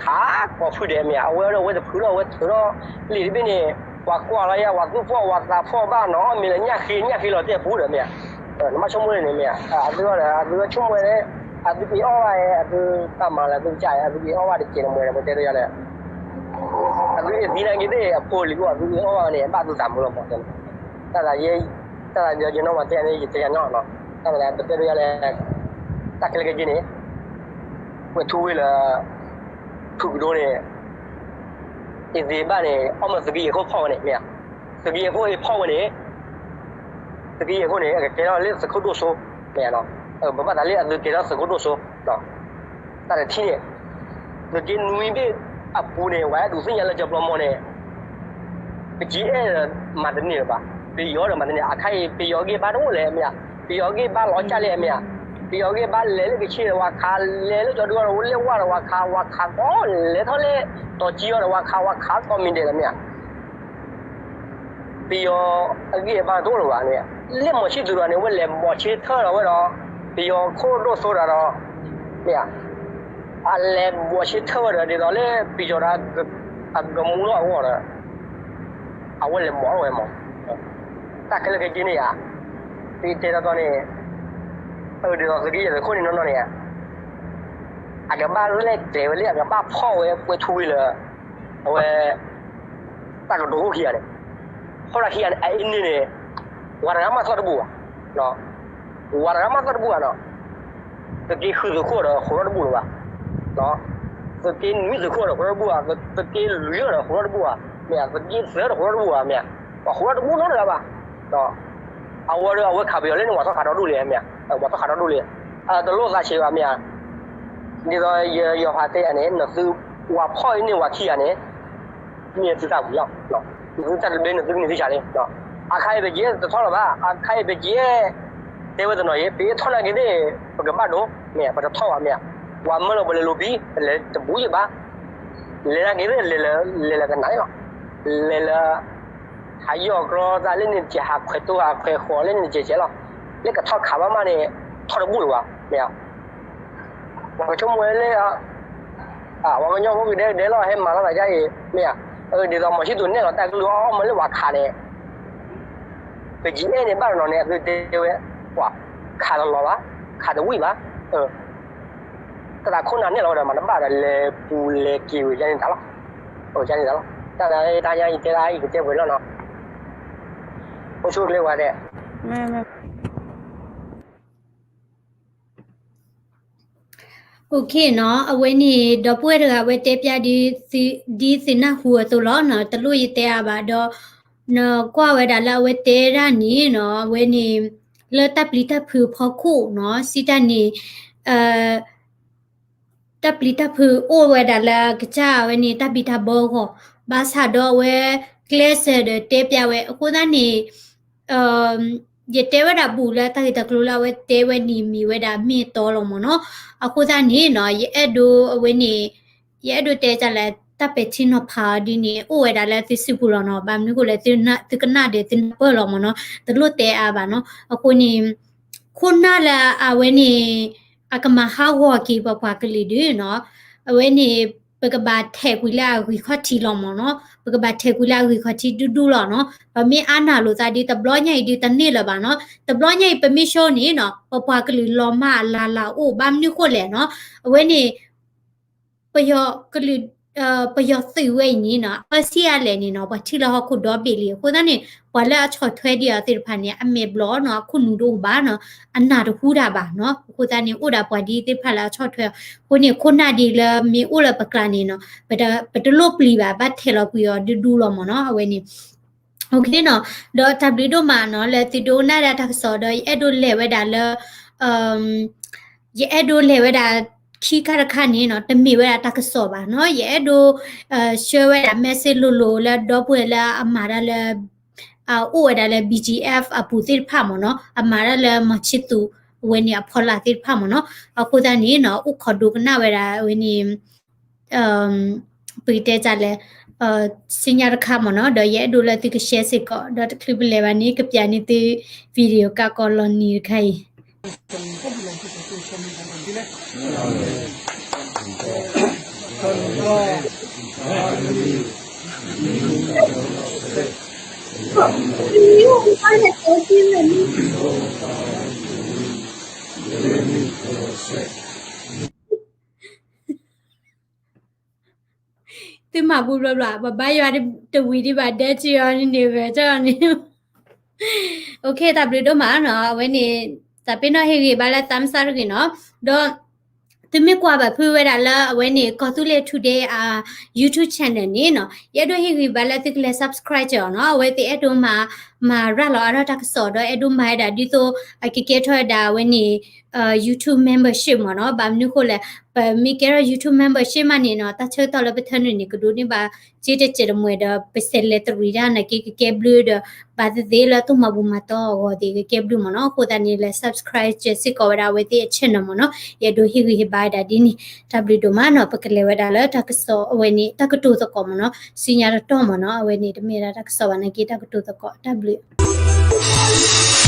ခးကိးဖုဒဲးမ့ၢ်ဧါ, အဝဲဒီးအဝဲတဖုလီၤ, အဝဲထုးထီၣ်လံာ်တဘ့ၣ်န့ၣ် ပှၤကွၢ်လီၤယၤ ပှၤသူၣ်ဖှီၣ် ပှၤသးဖှီၣ်ဘၣ်နီၤ, မ့ၢ်လၢညၣ်ဃ့ ညၣ်ဃ့လီၤတ့ၢ်အပူၤဒီးမ့ၢ်ဧါ, နဘၣ်ဆိကမိၣ်န့ၣ်မ့ၢ်ဧါ, အသုအီၣ်ဒီး အသုအီၣ်ဆိကမိၣ်ဝဲ အသုက့ၤအီၣ်ဘၣ် အသုတၢ်မၤလၢအသုကစၢ် အသုက့ၤအီၣ်ဘၣ်တကဲးတမှဲၤဒီး ပတဲဒ်လဲၣ် အသုအသံနာ်က့သ့ၣ် အဖိလံၤအိၣ် အသုအီၣ်ဘၣ်န့ၣ် ဘၣ်သုသးမုာ်လီၤမး, တၢ်သးယဲ တၢ်သးယဲနီၢ်မၤတဲန့ၣ် ယတဲယၤနီၢ်နီၤ, တၢ်သးပတဲဒ်လဲၣ် တၢ်ခဲလၢာ်ခဲဆ့န့ၣ် ကွဲးထူဝ့ၢ်လၢ ဖုကဒိန့ၣ် အသ့ဘၣ်န့ၣ် အီၣ်မ့ၢ်သုးက့ယဲၢ်ခိၣ်ဖီၣ်ဝဲန့ၣ် မ့ၢ်ဧါ, သုးက့ယဲၢ်ခိၣ်အ့ၣ်ဖီၣ်ဝဲန့ၣ် သုးက့ယဲၢ်ခိၣ်န့ၣ် အကကဲထီၣ်လၢသုးခိၣ်ဒိၣ်စိ, မ့ၢ်ဧါ, ပဘၣ်သးလၢအသုကဲထီၣ်သုးခိၣ်ဒိၣ်စိ, တၢ်တထံၣ်န့ၣ် သုးက့နွံဘ့ၣ်အပူၤန့ၣ် ပှၤအဲၣ်ဒိးသ့ၣ်ညါလၢကၠီၤပျီမီၤန့ၣ် ပကဲအဲၣ်ဒီးမၤတန့ၢ်လၢၤဘၣ်, ပယီၤဒီးမၤတန့ၢ်, အခါအံၤ ပယီၤဂ့ၢ်ဘါတအိၣ်လဲၣ် မ့ၢ်ဧါ, ပယီၤဂ့ၢ်ဘါလီၤကၢ်လဲၣ် မ့ၢ်ဧါ, ပယီၤဂ့ၢ်ဘါလဲၤလၢကဆ့ဒီးဝၤခး, လဲၤလၢကၠီၤဒုဒီး လဲၤဝါဒီးဝၤခး, ဝၤခးကီးလဲၤထီၣ်လၢ တီၤကံအီၤဒီးဝၤခး, ဝၤခးကီးမံၤဒဲးလီၤ မ့ၢ်ဧါ ပယီၤအဂ့ၢ်အဘါတအိၣ်လၢၤဘၣ်န့ၣ်, လၢမီၤဆံၣ်သူးဒီးန့ၣ် အဝဲလဲၤဘိးဆ့ထၢၣ်ဒီးဝဲဒီး ပယီၤခိၣ်ဒိၣ်စိဒီး, မ့ၢ်ဧါ, အလဲၤဘိးဆ့ထၢၣ်ဝဲဒီး ဒ်သိးလၢပယီၤဒီး အကမူလီၤအဂီၢ်ဒီး အဝဲလဲၤဘိးထီၣ်ဝဲမး, တၢ်ခဲလၢာ်ခဲဆ့န့ၣ်ဧါ, ပတဲတီတီန့ၣ်, ဒ်သိးသုးက့ယဲၢ်သုးခိၣ်န့ၣ်နီၢ်နီၢ်န့ၣ်ဧါ, အကဘၣ်လဲၤကျဲၤဝဲလၢအကဘၣ်ဖီၣ်ဝဲကွဲးထူဝ့ၢ်လၢ အဝဲ တၢ်ကတိၤခိၣ်ခံဂၤန့ၣ်, ဖီၣ်တၢ်ခံဂၤန့ၣ် အအံၤန့ၣ်န့ၣ်, ဝၤတဂၤမးသီၣ်တဘူၣ်ဘၣ်, ဝၤတဂၤမးသီၣ်တဘူၣ်ဘၣ်နီၤ, သုးက့ဃုသုးခိၣ်ဒီးဃိးထီၣ်တဘူၣ်လၢၤဘၣ်, သုးက့နွံသုးခိၣ်ဒီးဃိးထီၣ်တဘူၣ်ဘၣ်, သုးက့လွံၢ်ဒီးဃိးထီၣ်တဘူၣ်ဘၣ်, မ့ၢ်သုးက့သၢဒီးဃိးထီၣ်တဘူၣ်ဘၣ်, မ့ၢ်ပှၤဃိးထီၣ်တဘူၣ်နီတဂၤဘၣ်, အဝဲဒီးအဝဲခးပယီၤလၢန့ၣ် ပှၤထီၣ်ခးဒီဒူၣ်လံ, မ့ၢ်ပှၤထီၣ်ခးဒီဒူၣ်လံ, တလိၣ်သးဆံးဘၣ်မ့ၢ်ဧါ, ဒ်သိးယယီၤဖးတဲယၤန့ၣ် နသုဝၤဖီၣ်အံၤန့ၣ်ဝၤခံဂၤန့ၣ် မ့ၢ်သုတၢ်ဝံၤလီၤ, နသုတၢ်တဘျ့နသုကန့ၢ်သုဆးလံ, အခါအံၤပကဲတထီၣ်လၢၤဘၣ်, အခါအံၤပကဲ တဲဝဲတနီၤအံၤ ပအ့ၣ်ထီၣ်နာ်က့သ့ၣ် ပကဘၣ်ဒိ, မ့ၢ်ပတထီၣ်ဘၣ်မ့ၢ်ဧါ, ပှၤမၢလီၤပှၤလဲၤလိၤပံၤ ပလဲၤတဘူးယဘၣ်, လဲၤနာ်က့သ့ၣ် လဲၤလၢကနၣ်လီၤ, လဲၤလၢ ဟးယီၢ်ကြီသးလၢန့ၣ်တကဲး ဟးခွဲးတိၢ်ဟးခွဲးဃီၤလၢန့ၣ်တကဲးကဲးလီၤ, လၢကထီၣ်ခးဘၣ်မးန့ၣ် ထီၣ်တဘူၣ်လၢၤဘၣ်, မ့ၢ်ဧါ ပှၤကဆိကမိၣ်ဝဲလၢ ပှၤကညီဖိကဒဲကဒဲလီၤ ဟဲမၤလီၤသးဒ်အံၤ မ့ၢ်ဧါ, ဒ်သိးမီၤဆံၣ်သူးနဲၣ်လီၤတၢ်ကလုၢ်အီၣ်မးလၢပှၤခးန့ၣ်, ပကအဲၣ်န့ၣ်ဘၣ်တနီၤန့ၣ် အသုတဲဝဲ ပှၤခးတလီၤဘၣ်, ခးတဝံၣ်ဘၣ်, တၢ်သးခိၣ်နၢ်နဲၣ်လီၤဝဲဒီးမၤတဘၣ်ဒီး လဲၤပူၤလဲၤက့ၤဝဲဒ်န့ၣ်တၢ်လီၤ, ဒ်န့ၣ်တၢ်လီၤ, တၢ်သးတၢ်ညါအံၤတဲဒၣ်အံၤကတဲပှဲၤလီၤနီၤ, အိၣ်ဆူၣ်အိၣ်ချ့ဝဲဒဲး OK နီၤ, အဝဲန့ၣ် ဒီပုၢ်ဝဲၢ်တဂၤအဝဲတဲပျးဒ်သုနၢ်ဟူအသိးလီၤနီၤ, တလိၣ်ယတဲအါဘၣ်ဒီး နကွၢ်ဝဲဒၣ်လၢအဝဲတဲဒၣ်န့ၣ်နီၤ, အဝဲန့ၣ် လၢတၢ်ပျံၤတၢ်ဖုးဖီခိၣ်နီၤ, စံးတၢ်န့ၣ် အ တၢ်ပျံၤတၢ်ဖုးအိၣ်ဝဲဒၣ်လၢကစၢ်ဝဲန့ၣ် တၢ်ဘံၣ်တၢ်ဘၢအဂီၢ်, ဘၣ်ဆၣ်ဒီးအဝဲကျဲးစၢးဒီးတဲပျးဝဲ အဃိသတးန့ၣ် ယတဲဝဲဒၣ်ဘူးလၢတၢ်ဂ့ၢ်တၢ်ကျိၤလၢအဝဲတဲဝဲန့ၣ် မ့ၢ်ဝဲဒၣ်မ့ၢ်တီလီၤမ့ၢ်နီၤ. အဃိသတးန့ၣ်နီၤ ယအဲၣ်ဒိးအဝဲန့ၣ် ယအဲၣ်ဒိးတဲဒ်လဲၣ် တၢ်ပဲာ်ထံနီၤဖးအီၤဒ်န့ၣ် အိၣ်ဝဲဒၣ်လၢသုစုပူၤလီၤနီၤ. ဘၣ်မနုၤအဃိလဲၣ် သုကနၣ်ဒီးသုနၢ်ပၢၢ်လီၤမ့ၢ်နီၤ, တလိၣ်တဲအါဘၣ်နီၤ. အဃိန့ၣ် ခိၣ်နၢ်လၢအဝဲန့ၣ် အကမၤဟးဂီၤက့ၤပပှၤကလုာ်ဒုးနီၤ, အဝဲန့ၣ် ပကဘၣ်ထဲးကွံာ်လၢအဂံၢ်ခီၣ်ထံးလီၤမ့ၢ်နီၤ, ပကဘၣ်ထဲးကွံာ်လၢအဂံၢ်ခီၣ်ထံးဒူဒူလီၤနီၤ. ပမ့ၢ်အါနၢ်လိာ်သးဒ်တဘျီညါအံၤဒုးတန့ၢ်လၢၤဘၣ်နီၤ, တဘျီညါအံၤပမ့ၢ်ဆိန့ၣ်နီၤ ပပှၤကလုာ်လီၤမၢ်အလၤလၤအိၣ် ဘၣ်မနုၤဃိလဲၣ်နီၤ, အဝဲန့ၣ် ပယီၤကလုာ် ပယီၤသုးဝဲအံၤန့ၣ်နီၤ အၢဆံးအါလဲၣ်န့ၣ်နီၤ ပှၤထံၣ်လၢဟီၣ်ခိၣ်ဒီဘ့ၣ်လံ. အဃိသတးန့ၣ် ပှၤလၢအဆီၣ်ထွဲဒံးအီၤသ့ၣ်တဖၣ်န့ၣ် အမဲာ်ဘျီၣ်နီၤ အခိၣ်နူာ်တအိၣ်ဘၣ်နီၤ, အနၢ်တဟူတၢ်ဘၣ်နီၤ. အဃိသတးန့ၣ် အိၣ်ဒၣ်ပှၤဒ်သ့ၣ်တဖၣ်လၢအဆီၣ်ထွဲအီၤ, အဃိန့ၣ် ခိၣ်နၢ်ဒ်လၢမ့ၢ်အိၣ်လၢပကျါန့ၣ်နီၤ ပတလိၣ်ပျံၤဘၣ် ဘၣ်ထဲးလီၤကွံာ်အီၤဒူဒူလီၤမ့ၢ်နီၤ အဝဲန့ၣ် နီၤ. ဒီးတၢ်ဘျုးဒိၣ်မးနီၤ လၢသုဒိကနၣ်ဒၣ်တၢ်ကစီၣ်ဒီး ယအဲၣ်ဒိးလဲၤဝဲဒၣ်လၢ ယအဲၣ်ဒိးလဲၤဝဲဒၣ် ခံခါတခါန့ၣ်နီၤ တမ့ၢ်ဝဲဒၣ်တၢ်ကစီၣ်ဘၣ်နီၤ, ယအဲၣ်ဒိး share ဝဲဒၣ် message လိၤလိၤလၢဒီပုၢ်ဝဲၢ်လၢအမၤတၢ်လၢ အအိၣ်ဝဲဒၣ်လၢ ဘီၣ်ကၠံၣ်အဲၣ်ၣ် အပူၤသ့ၣ်တဖၣ်မ့ၢ်နီၤ, အမၤတၢ်လၢမီၤဆံသူး အဝဲန့ၣ်အဖီလာ်သ့ၣ်တဖၣ်မ့ၢ်နီၤ. အဃိသတးန့ၣ်နီၤ အိၣ်ခိးဒိကနၣ်ဝဲဒၣ်ဝဲန့ၣ် ပကတဲဒ်လဲၣ် ဆူညါတခါမ့ၢ်နီၤ, ဒီးယအဲၣ်ဒိးလၢသုက share စ့ၢ်ကီး ဒီးတချုးပလဲၤဘၣ်န့ၣ် ကပျးန့ၢ်သု video ကးကီးလီၤနံၤတခါအံၤ သုမၤဘူၣ်ဘျီဘျီ ပဘါယွၤတဝံၤဒံးဘၣ် ဒဲကံအီၤန့ၣ်ဝဲ ကၠီန့ၣ် OK တၢ်ဘျုးဒိၣ်မးနီၤ အဝဲန့ၣ် တၢ်ပ့ၤနီၣ်ဟ့ၣ်ဂံၢ်ဘါလၢ သးစၢ်တဂ့ၤနီၤ, ဒီး သုမ့ၢ်ကွၢ်ဘၣ်ဖုးဝဲဒၣ်လၢအဝဲန့ၣ် ကီၢ်သူလ့ၤ Today အ YouTube channel န့ၣ်နီၤ ယအဲၣ်ဒိးဟ့ၣ်ဂံၢ်ဘါလၢသုကလဲၤ subscribe အီၤနီၤ, အဝဲသ့ၣ်အဲၣ်ဒိးမၤ မၤရၤလီၤအါထီၣ်တၢ်ကစီၣ်ဒီးအဲၣ်ဒိးမၤဝဲဒၣ်ဒ်သိး အကကဲထီၣ်ဝဲဒၣ်အဝဲန့ၣ် YouTube membership မ့ၢ်နီၤ, ဘၣ်မနုၤဃိလဲၣ် ပမ့ၢ်ကဲထီၣ် YouTube membership မးန့ၣ်နီၤ တၢ်ဆၢကတီၢ်လၢပထၢနုာ်န့ၣ် ကဒိးန့ၢ်ဘၣ် က့တစဲးတမှဲဒီး ပဆဲးလဲၤတရံးတၢ်နာ်က့ကကဲဘျုးဒီး ဘၣ်သ့ၣ်သ့ၣ်လၢသိၣ်မၤဘူၣ်မၤတီၢ်အဂီၢ်သ့ၣ်ကကဲဘျုးမ့ၢ်နီၤ, အဃိသတးန့ၣ် လဲၤ subscribe စ့ၢ်ကီးဝဲဒၣ်အဝဲသ့ၣ်အ channel မ့ၢ်နီၤ, ယအဲၣ်ဒိးဟ့ၣ်ဂံၢ်ဟ့ၣ်ဘါဝဲဒၣ်ဒ်န့ၣ်, တၢ်ဘျုးဒိၣ်မးနီၤ, ပကလဲၤဝဲဒၣ်လၢတၢ်ကစီၣ်အဝဲန့ၣ် တၢ်ကတိၤသကိးမ့ၢ်နီၤ, ဆူညါတတီၢ်မ့ၢ်နီၤ, အဝဲန့ၣ် တမ့ၢ်ဒၣ်တၢ်ကစီၣ်ဘၣ်နာ်က့ တၢ်ကတိၤသကိး တၢ်ဘျုး